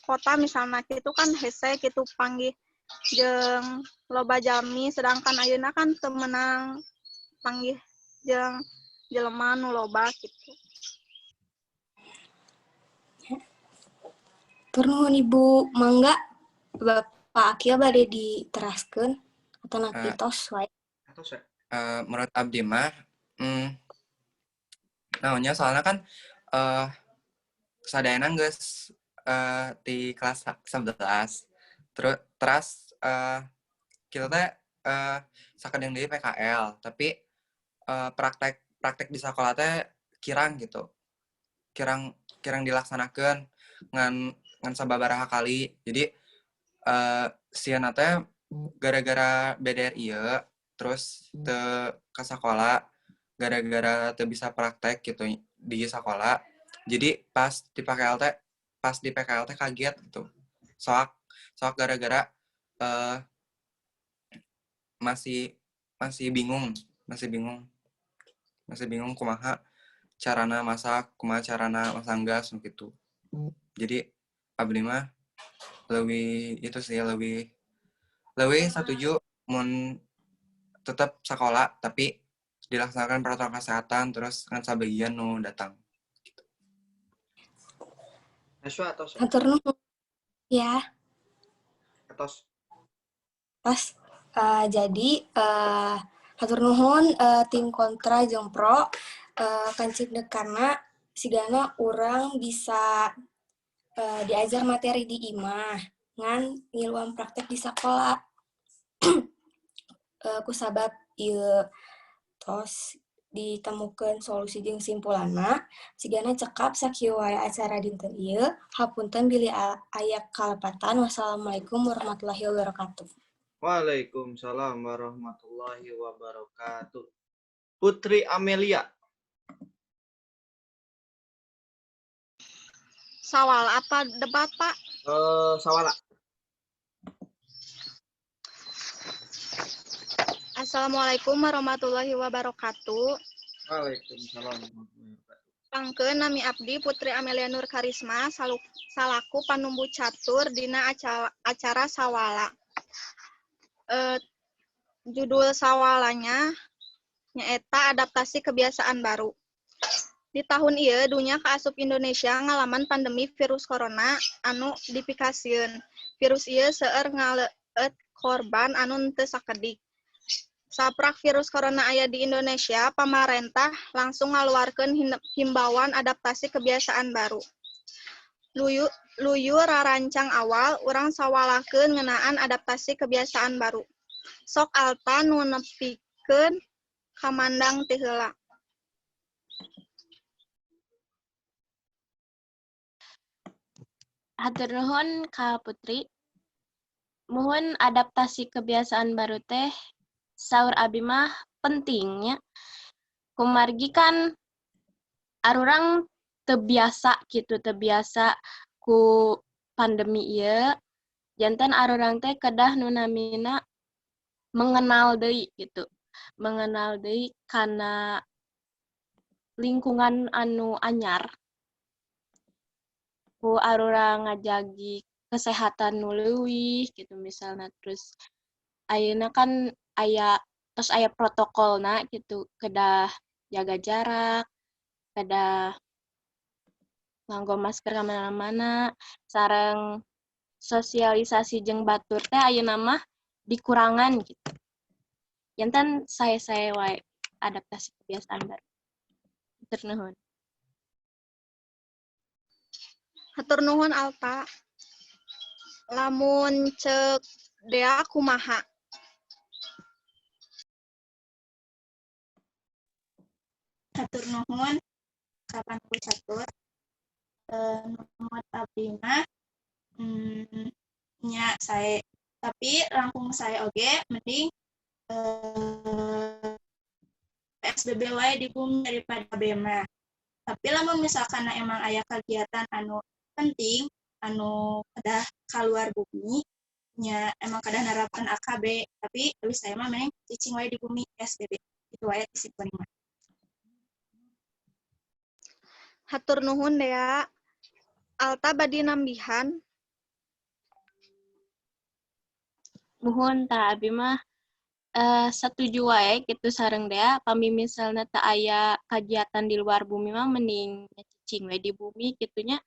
kota misalnya gitu kan hese gitu panggih jeung loba jalmi, sedangkan ayeuna kan teu meunang panggih jeung jelema nu loba gitu. Nuhun, Ibu. Mangga Bapak Akil bade diteraskeun atau napi tos wae? Atos ya. Menurut abdi mah naonnya, soalnya kan sadayana geus di kelas 11, terus teras kita teh sakedeung deui PKL, tapi praktek praktek di sekolah teh kirang gitu, kirang kirang dilaksanakan, ngan ngan sababaraha kali. Jadi sieuna teh gara-gara BDR ieu terus teu ke sekolah, gara-gara teu bisa praktek gitu di sekolah. Jadi pas di PKL teh, pas di PKL teh kaget gitu, soak soak gara-gara masih masih bingung masih bingung masih bingung kumaha carana masak, kumaha carana masang gas gitu. Jadi abdi mah lebih itu sih, lebih lebih setuju mun tetap sekolah tapi dilaksanakan protokol kesehatan, terus ngan sabagian nu datang. Gitu. Naswa atos ya? Hatur nuhun. Ya. Atos. Pas jadi hatur nuhun tim kontra jeung pro kancik dekana. Sigana urang bisa diajar materi di imah ngan ngiluan praktek di sekolah. Kusabab ieu tos ditemukeun solusi jeung simpulanna, sigana cekap sakieu wae acara dinten ieu. Hapunten bilih aya kalepatan. Wassalamualaikum warahmatullahi wabarakatuh. Waalaikumsalam warahmatullahi wabarakatuh. Putri Amelia. Sawal apa debat, Pak? Sawala. Assalamualaikum warahmatullahi wabarakatuh. Waalaikumsalam warahmatullahi wabarakatuh. Pangkeun, nami abdi Putri Amelia Nur Karisma salaku panumbu catur dina acara sawala. Judul sawalanya nyaeta adaptasi kebiasaan baru. Di tahun ieu dunya kaasup Indonesia ngalaman pandemi virus corona anu dipikasieun. Virus ieu seueur ngaleueut korban anu teu sakedik. Saprak virus corona aya di Indonesia, pamarentah langsung ngaluarkeun himbauan adaptasi kebiasaan baru. Luyu rarancang awal, urang sawalakeun ngeunaan adaptasi kebiasaan baru. Sok Alta nu nepikeun kamandang ti heula. Hatur nuhun ka Putri. Muhun, adaptasi kebiasaan baru teh saur abi mah pentingnya. Kumargi kan arurang teu biasa gitu, teu biasa ku pandemi ieu. Janten arurang teh kedah nu namina mengenal deui gitu. Mengenal deui kana lingkungan anu anyar. Ku arurang ngajagi kesehatan nu leuwih gitu misalna, terus ayeuna kan aya, tos aya protokolna gitu, kedah jaga jarak, kedah nganggo masker ka mana-mana, sareng sosialisasi jeung batur teh ayeuna mah dikurangan gitu. Janten sae-sae wae adaptasi kebiasaan baru. Hatur nuhun. Hatur nuhun, Alta. Lamun cek Dea kumaha? Hatur nuhun ka panumbu catur. Numut abdi mah nya sae, tapi langkung sae oge mending PSBB wae di bumi daripada B mah. Tapi lamun misalkan emang aya kegiatan anu penting anu kedah keluar bumi nya, emang kedah nerapkan AKB, tapi lebih sae mah mending cicing wae di bumi PSBB itu wae kesimpulan mah. Hatur nuhun, Dea. Alta bade nambihan? Muhun, tah abi mah satuju wae gitu sareng Dea, pami misalna teu aya kagiatan di luar bumi mah mending cicing we di bumi gitunya,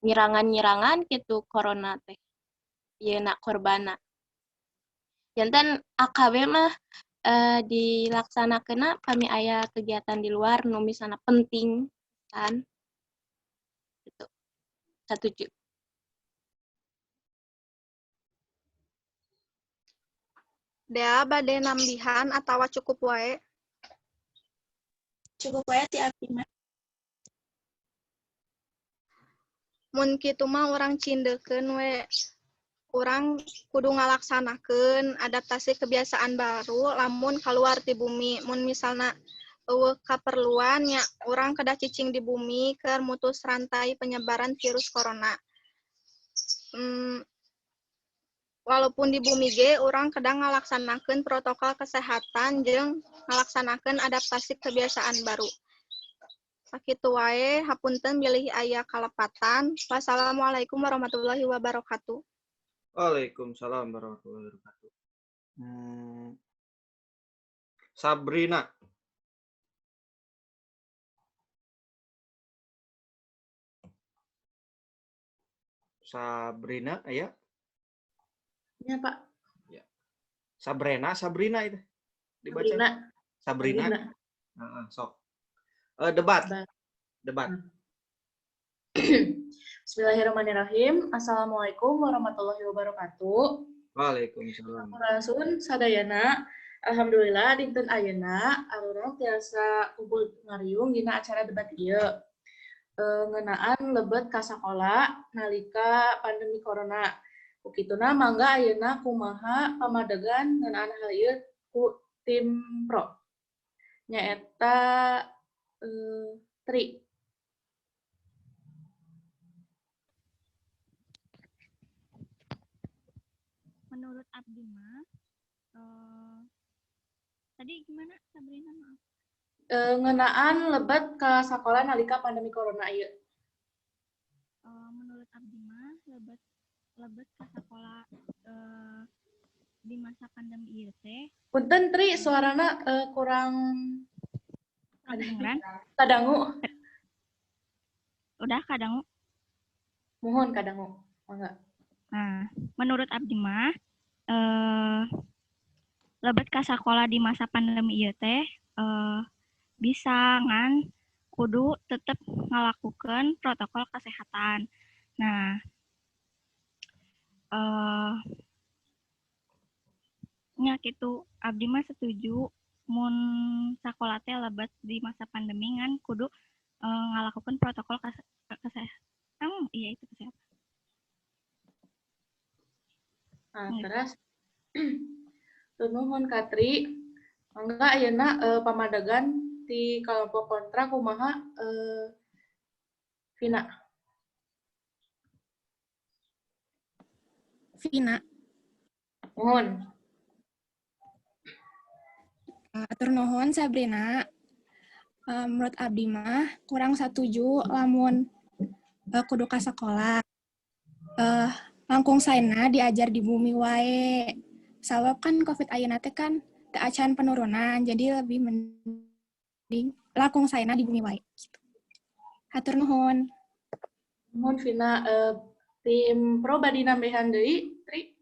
ngirangan-ngirangan gitu corona teh ieu na korbanna. Janten AKB mah dilaksanakeunna pami aya kegiatan di luar nu misalna penting kan gitu. Satuju. Dea bade nambihan atawa cukup wae? Cukup wae ti abdi mah. Mun kitu mah urang cindekkeun we. Urang kudu ngalaksanakeun adaptasi kebiasaan baru lamun keluar ti bumi. Mun misalna euweuh kaperluan nya urang kedah cicing di bumi keur mutus rantai penyebaran virus corona. Walaupun di bumi ge urang kedah ngalaksanakeun protokol kesehatan jeung ngalaksanakeun adaptasi kebiasaan baru. Sakitu wae, hapunten bilih aya kalepatan. Wassalamualaikum warahmatullahi wabarakatuh. Waalaikumsalam warahmatullahi wabarakatuh. Sabrina. Sabrina, aya? Ya, Pak. Ya. Sabrina, Sabrina itu dibaca. Sabrina. Sabrina. Sabrina. Heeh, sok. Debat. Debat. Debat. Bismillahirrahmanirrahim. Assalamualaikum warahmatullahi wabarakatuh. Waalaikumsalam. Sampurasun sadayana. Alhamdulillah dinten ayeuna arurang tiasa kumpul ngariung dina acara debat ieu. Ngeunaan lebet ka sakola nalika pandemi corona. Ku kituna mangga ayeuna kumaha pamadegan ngeunaan hal ieu ku tim pro. Nyaeta Tri. Menurut abdi mah, tadi gimana Sabrina, maaf? Ngeunaan lebet ka sakola nalika pandemi corona ieu. Menurut abdi mah lebet lebet ka sakola di masa pandemi ieu teh. Punten Tri, suarana kurang kedengeran. Kadangu. Udah kadangu? Mohon kadangu. Mangga. Nah, menurut abdi mah lebet ka sakola di masa pandemi ieu teh bisa ngan kudu tetep ngalakukeun protokol kesehatan. Nah, nya kitu abdi mah setuju mun sakola teh lebet di masa pandemi ngan kudu ngalakukeun protokol kesehatan. Iya itu kesehatan. Nah, terus nuhun Katri, mangga ayeuna pamadegan ti kelompok kontra kumaha, Vina. Vina. Mohon. Atur nuhun Sabrina. Menurut abdi mah kurang satuju lamun kudu ka sakola. Langkung saena diajar di bumi wae. Sabab kan COVID ayeuna teh kan teu acan penurunan, jadi lebih mending langkung saena di bumi wae gitu. Hatur nuhun. Nuhun Vina, tim pro bade nambahan deui, Tri?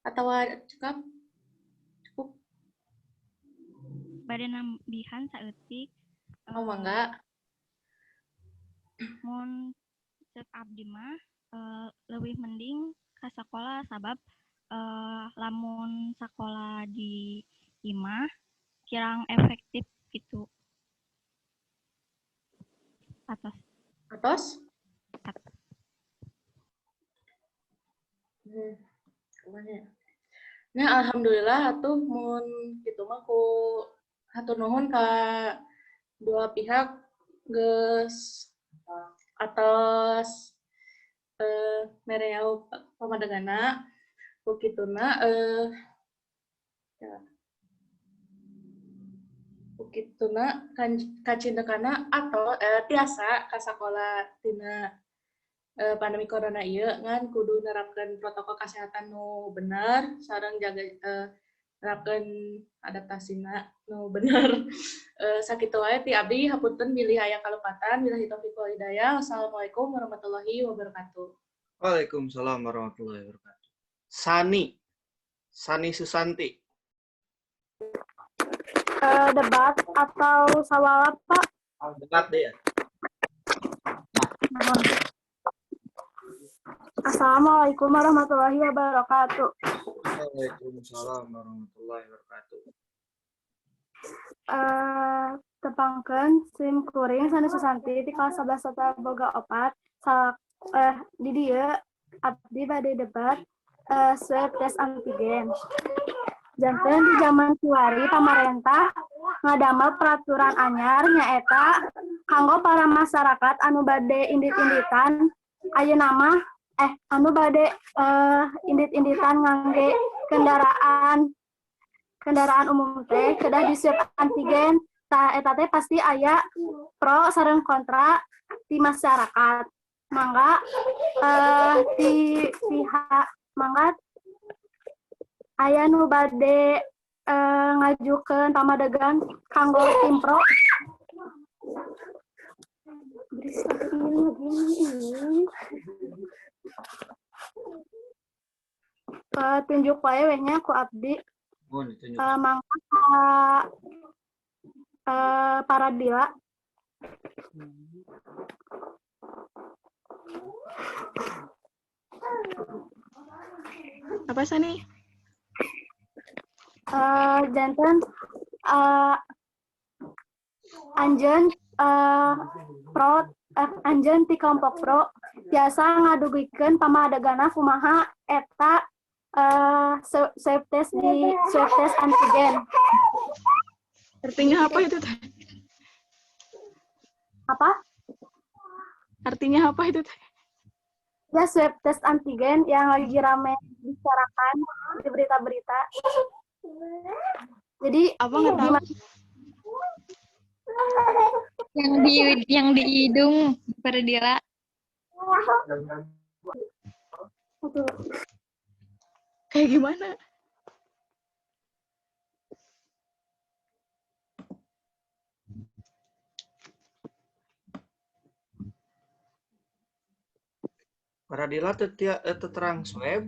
Atawa cekap? Cukup. Bade nambihan saeutik. Oh, mangga. Mun cek abdi mah leuwih mending ka sakola sabab lamun sakola di imah kirang efektif gitu. Atos. Atos? Nah, alhamdulillah atuh mun kitu mah ku hatur nuhun ka dua pihak geus atos mereau pamadegana ku kituna ya. Ku kituna kacindekana atau tiasa ka sakola tina pandemi corona ieu ngan kudu nerapkeun protokol kesehatan nu bener sareng jaga nerapkeun adaptasina nu bener. Sakitu wae ti abdi, hapunten bilih aya kalepatan, billahi taufiq wal hidayah. Wassalamualaikum warahmatullahi wabarakatuh. Waalaikumsalam warahmatullahi wabarakatuh. Sani. Sani Susanti. Debat atau sawala, Pak? Debat deh ya. Nah. Assalamualaikum warahmatullahi wabarakatuh. Waalaikumsalam warahmatullahi wabarakatuh. Tepangkeun sim kuring Sani Susanti di kelas 11 Tata Boga 4. Di dieu abdi bade debat swab tes antigen. Janten di zaman kiwari pamarentah ngadamel peraturan anyar nyaeta kanggo para masyarakat anu bade indit-inditan ayeuna mah anu bade indit-inditan ngangge kendaraan umum teh kedah di swab antigen. Tah eta teh pasti aya pro sareng kontra di masyarakat. Mangga di pihak mangga aya nu bade ngajukeun pamadegan kanggo tim pro. Tunjuk wae we nya ku abdi. Mangga Paradila. Apa Sani? Janten anjeun pro anjeun ti kelompok pro tiasa ngadugikeun pamadegana kumaha eta swab test di swab test antigen. Artinya apa itu, Teh? Apa? Artinya apa itu, Teh? Ya, swab test antigen yang lagi rame dibicarakan di berita-berita. Jadi apa nggak tahu? Gimana? Yang di hidung Perdila. Betul. Kayak gimana? Paradila teu teu terang swab.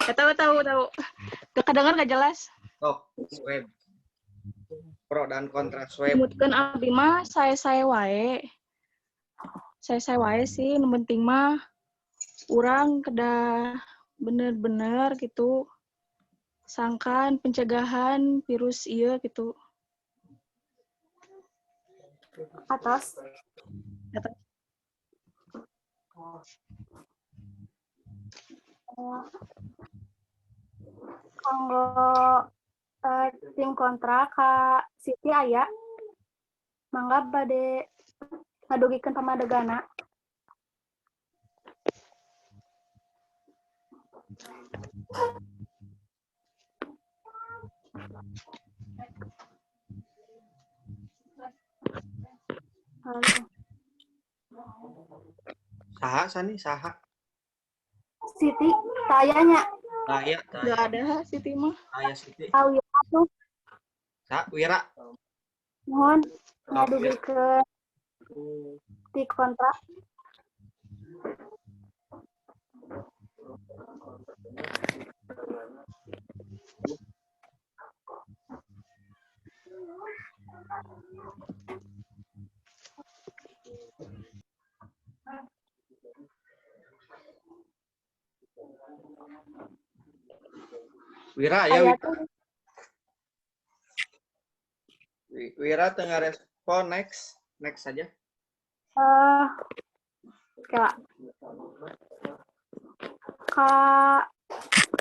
Ya, tahu tahu tahu. Gak kedengar, gak jelas. Oh, swab. Pro dan kontra swab. Numutkeun abdi mah sae-sae wae. Sae-sae wae sih, nu penting mah urang kedah bener-bener gitu sangkan pencegahan virus ieu gitu. Atos. Atos. Kanggo tim kontra ka Siti aya. Mangga bade ngadugikeun pamadegana. Halo. Saha Sani, saha? Siti, tayanya. Taya, taya. Gak ada Siti mah. Taya Siti. Tahu ya tuh. Sa, Wira. Mohon ngadugikeun ti kontra. Wira ya, Aya Wira. tuh. Wira tengah respon, next. Next saja. Kela. Kak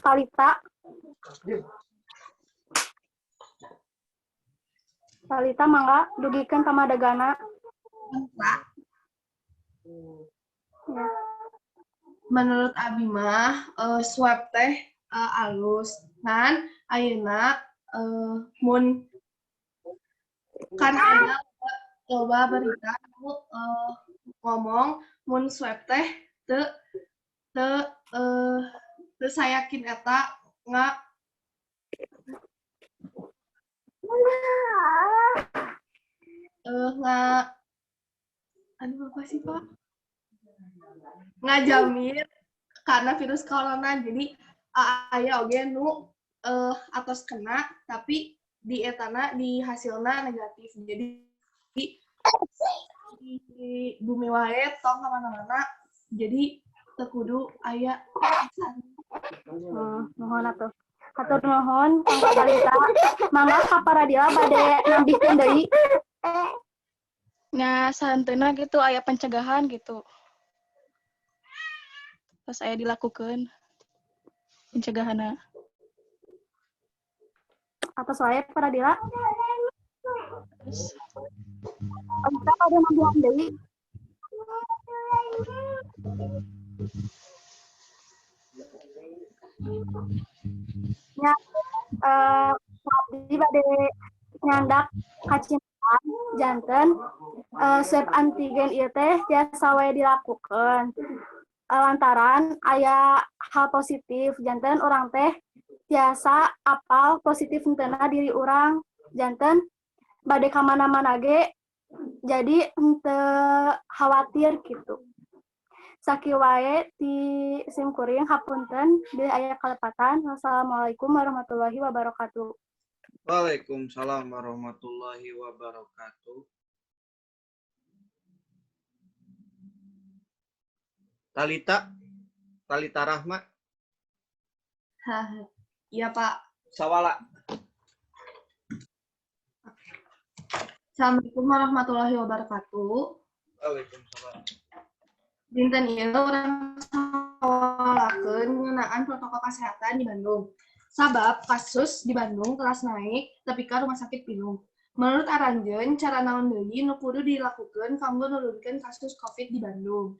Talita. Talita mangga dugikeun pamadegana. Ya. Menurut abi mah swab teh alus ngan ayeuna mun kan aya loba berita nu ngomong mun swab teh teu teu teu sayakin eta nga nga aduh apa sih, Pak, ngajamin karena virus corona. Jadi aya oge nu atos kena tapi di etana di hasilna negatif. Jadi di bumi wae, tong kemana-mana, jadi teu kudu aya. Nuhun atuh. Hatur nuhun Kang Talita. Mangga ka Paradila bade nambihkeun deui. Nya sahenteuna gitu aya pencegahan gitu. Pas aya dilakukan pencegahanna. Atos wae Paradila. Terus. Talita bade nambihan deui. Nya abdi bade nyandak kacintaan janten swab antigen ieu teh tiasa wae dilakukeun. Lantaran aya hal positif, janten urang teh tiasa apal positif henteuna diri urang, janten bade ka mana-mana ge jadi henteu khawatir gitu. Sakieu wae ti sim kuring, hapunten bilih aya kalepatan. Wassalamualaikum warahmatullahi wabarakatuh. Waalaikumsalam warahmatullahi wabarakatuh. Talita, Talita Rahma. Iya, Pak. Sawala. Assalamualaikum warahmatullahi wabarakatuh. Waalaikumsalam. Dinten ieu urang sawalakeun ngeunaan protokol kesehatan di Bandung. Sabab kasus di Bandung telah naik tepi ka rumah sakit pinuh. Menurut aranjeun, cara naon deui nu kudu dilakukeun kanggo nurunkeun kasus COVID di Bandung?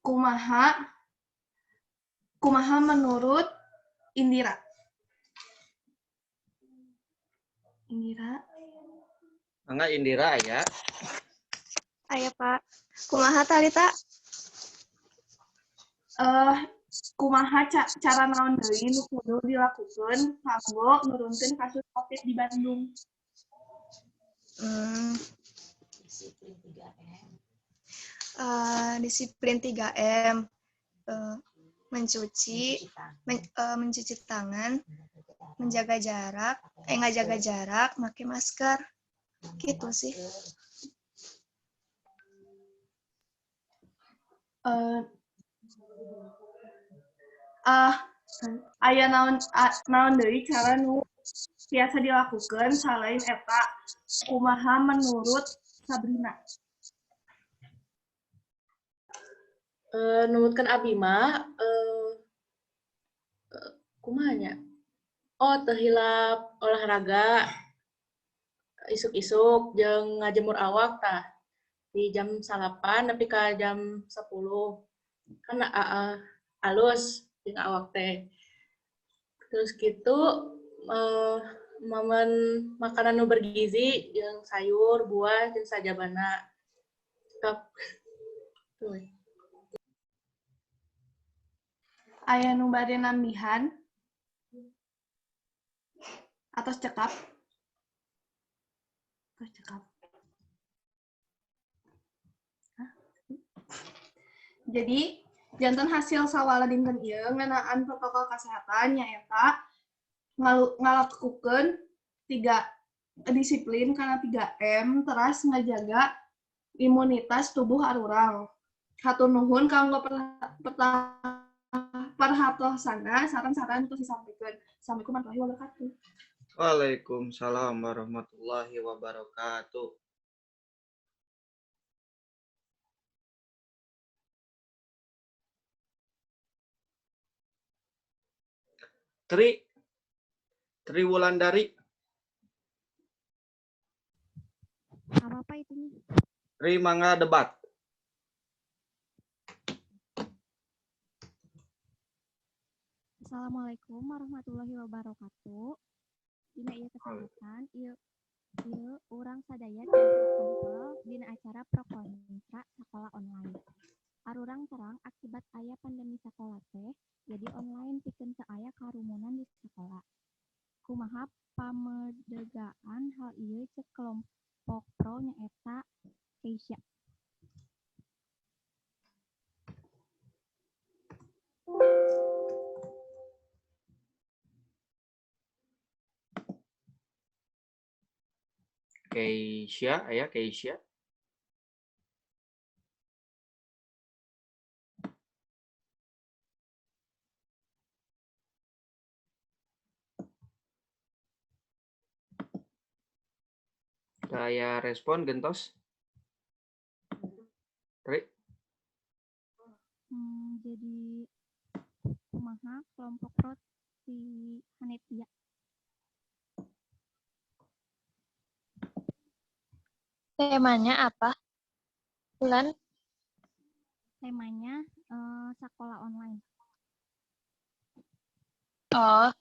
Kumaha menurut Indira? Indira. Mangga Indira aya. Aya, Pak. Kumaha Talita? Kumaha cara naon deui nu kudu dilakukeun kanggo nurunkeun kasus COVID di Bandung? Disiplin 3M, mencuci tangan, menjaga jarak, nggak jaga jarak, pakai masker, gitu sih. Aya naon deui cara nu biasa dilakukan selain eta? Kumaha menurut Sabrina? Numutkeun abi mah kumaha nya? Oh, teu hilap olahraga isuk-isuk jeung ngajemur awak tah di jam 9 nepi ka jam 10. Kan alus jeung awak teh. Terus gitu momen makanan nu bergizi jeung sayur, buah jeung sajabana. Cekap. Tuh. Aya nu bade nambihan? Atos cekap? Atos cekap. Hah? Jadi, janten hasil sawala dinten ieu ngeunaan protokol kesehatan nyaeta ngalakukeun 3 disiplin kana 3M teras ngajaga imunitas tubuh arurang. Hatur nuhun kanggo perhatosana saran-saran terus disampaikan. Assalamualaikum warahmatullahi wabarakatuh. Waalaikumsalam warahmatullahi wabarakatuh. Tri Wulandari. Apa apa itunya? Tri mangga debat. Assalamualaikum warahmatullahi wabarakatuh. Dina ieu kesempatan ieu urang sadaya kumpul dina acara pro kontra sakola online. Arurang terang akibat aya pandemi sakola teh jadi online pikeun teu aya karumunan di sakola. Kumaha pamedegaan hal ieu ceuk kelompok pro nyaeta Keisha. Keisha, aya Keisha. Saya respon gentos. Tri. Jadi kumaha kelompok pro ti Hanetia. Temanya apa? Bulan? Temanya sekolah online. Oh,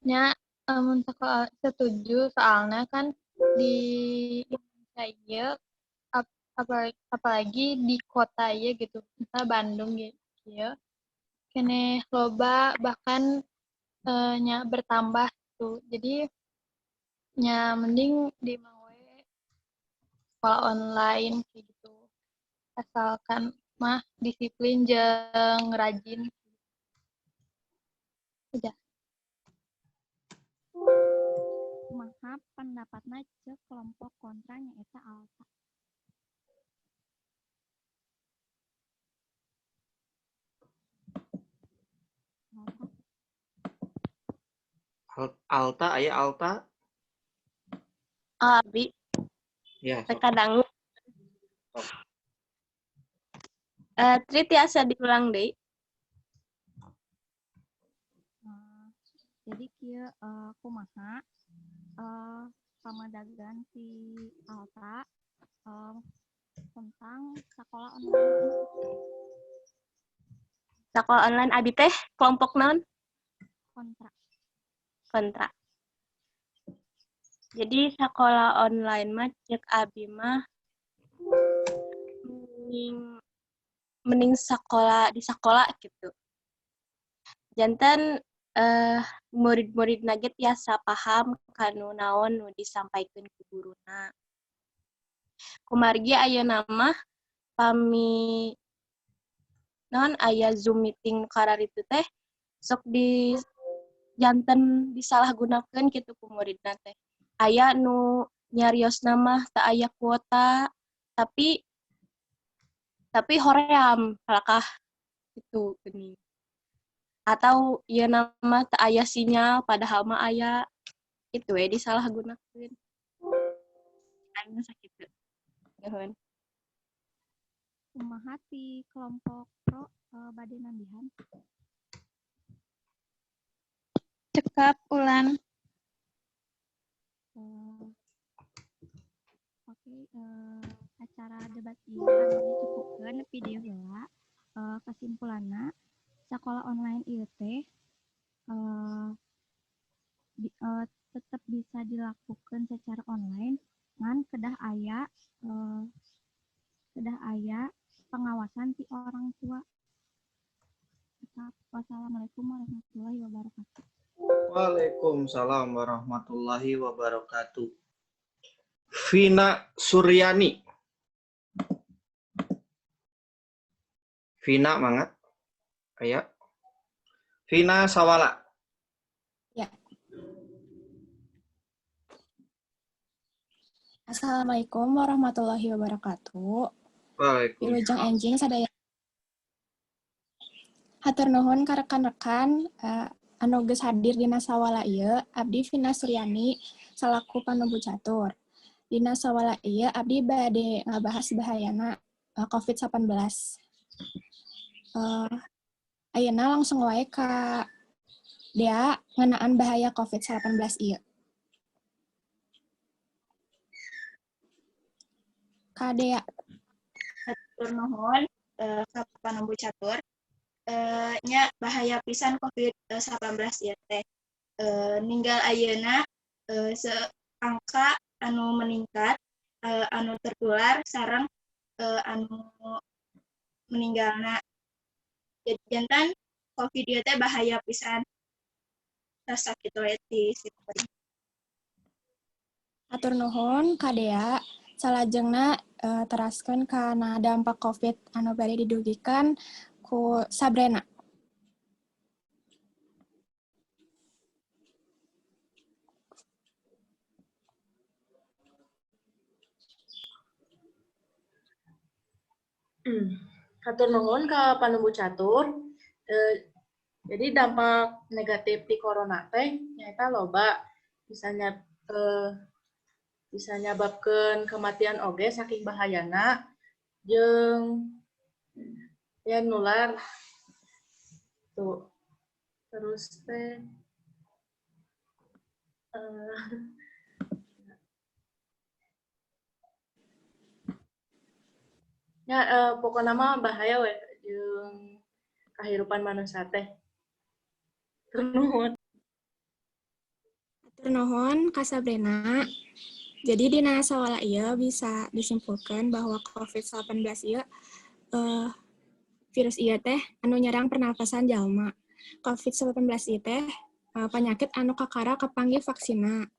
nya sekolah setuju soalnya kan di Indonesia ieu, apalagi di kota ieu gitu, misalnya Bandung gitu, keneh loba bahkan nya bertambah tuh. Jadi nya mending di sekolah online kayak gitu. Asalkan mah disiplin jeung rajin. Udah. Kumaha pendapatna ceuk kelompok kontra nyaeta Alta? Alta. Alta, aya Alta? Abi. Ya, sok. Kadang. Sok. Tri tiasa diulang deui. Jadi kieu, kumaha pamadagan ti Alta tentang sekolah online? Sekolah online abi teh kelompok naon? Kontra. Kontra. Jadi sekolah online mah ceuk abi mah mending mending sekolah di sekolah gitu. Janten murid-murid ge tiasa paham kanu naon nu disampaikeun ku guruna. Kumargi ayeuna mah pami naon aya Zoom meeting kararitu teh sok di janten disalahgunakeun kitu ku muridna teh. Aya nu nyariosna mah teu aya kuota, tapi hoream kalakah gitu geuning. Atau ieu mah teu aya sinyal padahal mah aya, kitu we disalahgunakeun. Anu sakitu. Nuhun. Kumaha ti kelompok pro bade nambihan? Cekap, Ulan. Oke, acara debat ieu anu dicukupkeun nepi dieu heula. Kesimpulanna, sekolah online ieu teh tetep bisa dilakukan secara online ngan kedah aya pengawasan ti orang tua. Tetap, wassalamualaikum warahmatullahi wabarakatuh. Waalaikumsalam warahmatullahi wabarakatuh. Vina Suryani. Vina, mangga. Aya. Vina Sawala. Ya. Assalamualaikum warahmatullahi wabarakatuh. Waalaikumsalam. Wilujeng enjing sadaya. Hatur nuhun ka rekan-rekan anu geus hadir dina sawala ieu. Abdi Vina Suryani salaku panembu catur. Dina sawala ieu abdi bade ngabahas bahayana COVID-19. Ayeuna langsung wae ka Dea ngeunaan bahaya COVID-19 ieu. Ka Dea. Hatur nuhun ka panembu catur. Nya bahaya pisan COVID-19 ieu teh. Ninggal ayeuna angka anu meningkat, anu tertular sareng anu meninggalna. Jadi janten COVID ieu teh bahaya pisan. Tos sakitu we ti simkuring. Hatur nuhun ka Dea. Salajengna teraskeun kana dampak COVID anu bade didugikan ku Sabrina. Hatur nuhun ka panembu catur. Jadi dampak negatif ti corona teh nyaeta loba, bisa nyababkeun kematian oge saking bahayana jeung ya nular tuh. Terus teh ya pokokna mah bahaya we jeung kahirupan manusia teh. Nuhun. Hatur nuhun ka Sabrina. Jadi dina sawala ieu bisa disimpulkan bahwa COVID-19 ieu virus ieu teh anu nyerang pernapasan jalma. COVID-19 ieu teh penyakit anu kakara kapanggih vaksinna.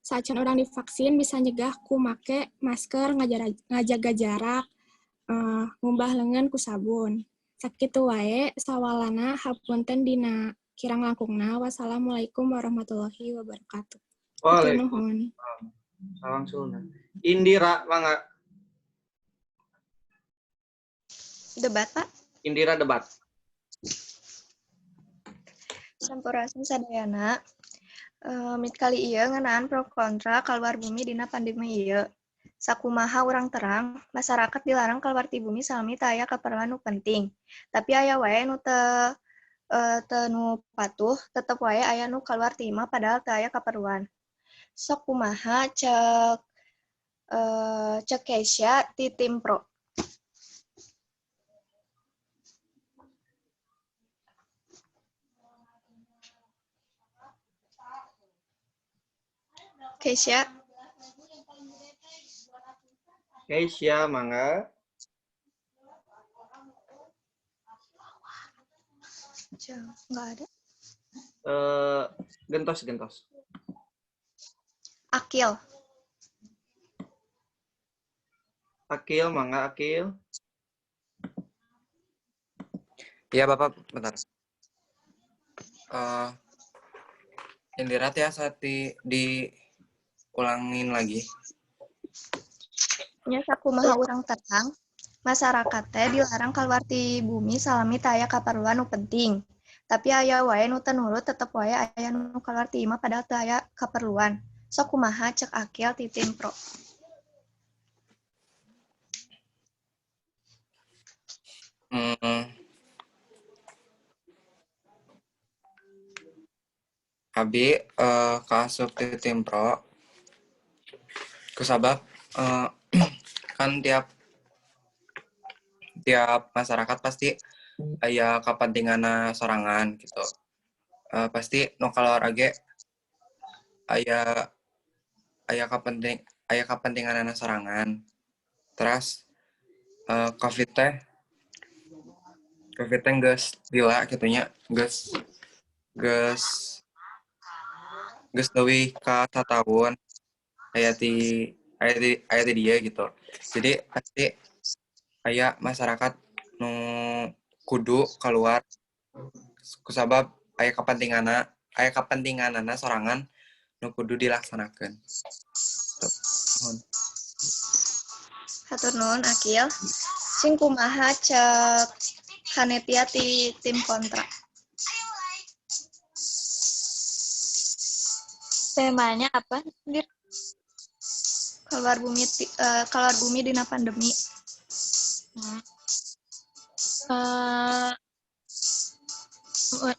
Saacan urang divaksin bisa nyegah ku make masker, ngajaga jarak, ngumbah leungeun ku sabun. Sakitu wae sawalana, hapunten dina kirang langkungna. Wassalamualaikum warahmatullahi wabarakatuh. Waalaikumsalam. Sawangsulna. Indira, mangga. Debat, Pak. Indira debat. Sampurasun sadayana. Mitkali ieu ngeunaan pro kontra kaluar bumi dina pandemi ieu. Sakumaha urang terang, masyarakat dilarang keluar ti bumi salami teu aya kaperluan nu penting. Tapi aya wae nu teu nu patuh, tetep wae aya nu kaluar ti imah padahal teu aya kaperluan. Sok kumaha cek Keisha ti tim pro? Keisha. Keisha, mangga. Nggak ada. Gentos, gentos. Akil. Akil, mangga Akil. Iya, Bapak, bentar. Indira tiasa diulangin lagi. Nya sakumaha urang terang, masyarakat teh dilarang keluar ti bumi salami teu aya kaperluan nu penting. Tapi aya wae nu teu nurut, tetep wae aya nu keluar ti imah padahal teu aya kaperluan. Sok kumaha cek Akil ti tim pro? Abi kaasup ti tim pro. Kusabab kan tiap tiap masyarakat pasti aya kepentingan sorangan gitu. Pasti nu keluar ge aya aya kepentingan sorangan. Terus COVID teh geus lila kitu nya, geus geus geus leuwih ka sataun aya ti dieu gitu. Jadi pasti aya masyarakat nu kudu keluar kusabab aya kepentinganana sorangan nu kudu dilaksanakeun. Tuh. Nuhun. Hatur nuhun Akil. Sing kumaha cek Hanetia ti tim kontra? Temanya apa, Dir? Keluar bumi dina pandemi.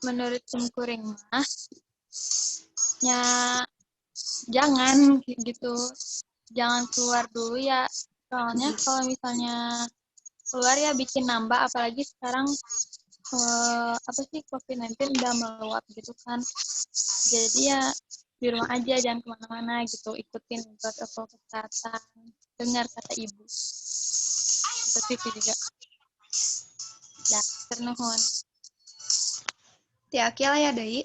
Menurut simkuring mah ya jangan gitu, jangan keluar dulu ya, soalnya kalau misalnya keluar ya bikin nambah, apalagi sekarang apa sih, COVID-19 udah meluap gitu kan. Jadi ya di rumah aja, jangan kemana-mana gitu, ikutin protokol kesehatan, dengar kata ibu, seperti itu juga ya. Nuhun. Ti Akil aya deui?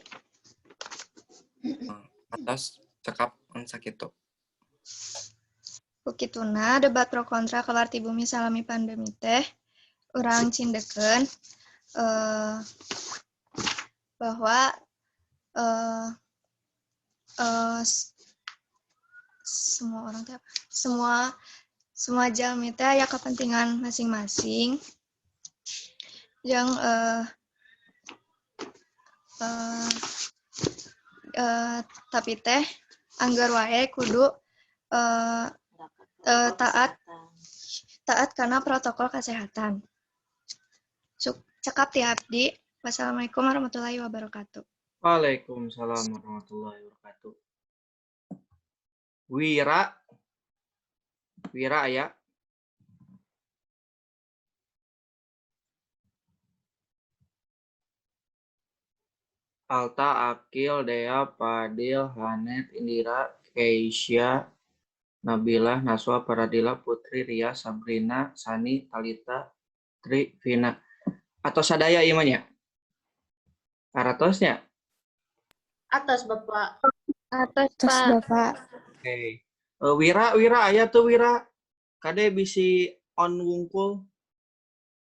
Atos, cekap mun sakitu. Ku kituna debat pro kontra keluar ti bumi salami pandemi teh urang cindekeun bahwa semua orang teh apa? Semua semua jalmi teh aya kepentingan masing-masing yang tapi teh angger wae kudu taat taat kana protokol kesehatan. Cekap ti abdi. Wassalamualaikum warahmatullahi wabarakatuh. Waalaikumsalam warahmatullahi wabarakatuh. Wira. Wira ya. Alta, Akil, Dea, Fadil, Hanet, Indira, Keisha, Nabila, Naswa, Paradila, Putri, Ria, Sabrina, Sani, Talita, Tri, Vina. Atos sadaya ieu mah nya? Aratos nya? Atos, Bapak. Atos, Atos, Pak. Bapak. Oke. Wira, Wira, aya tuh Wira. Kade bisi on wungkul.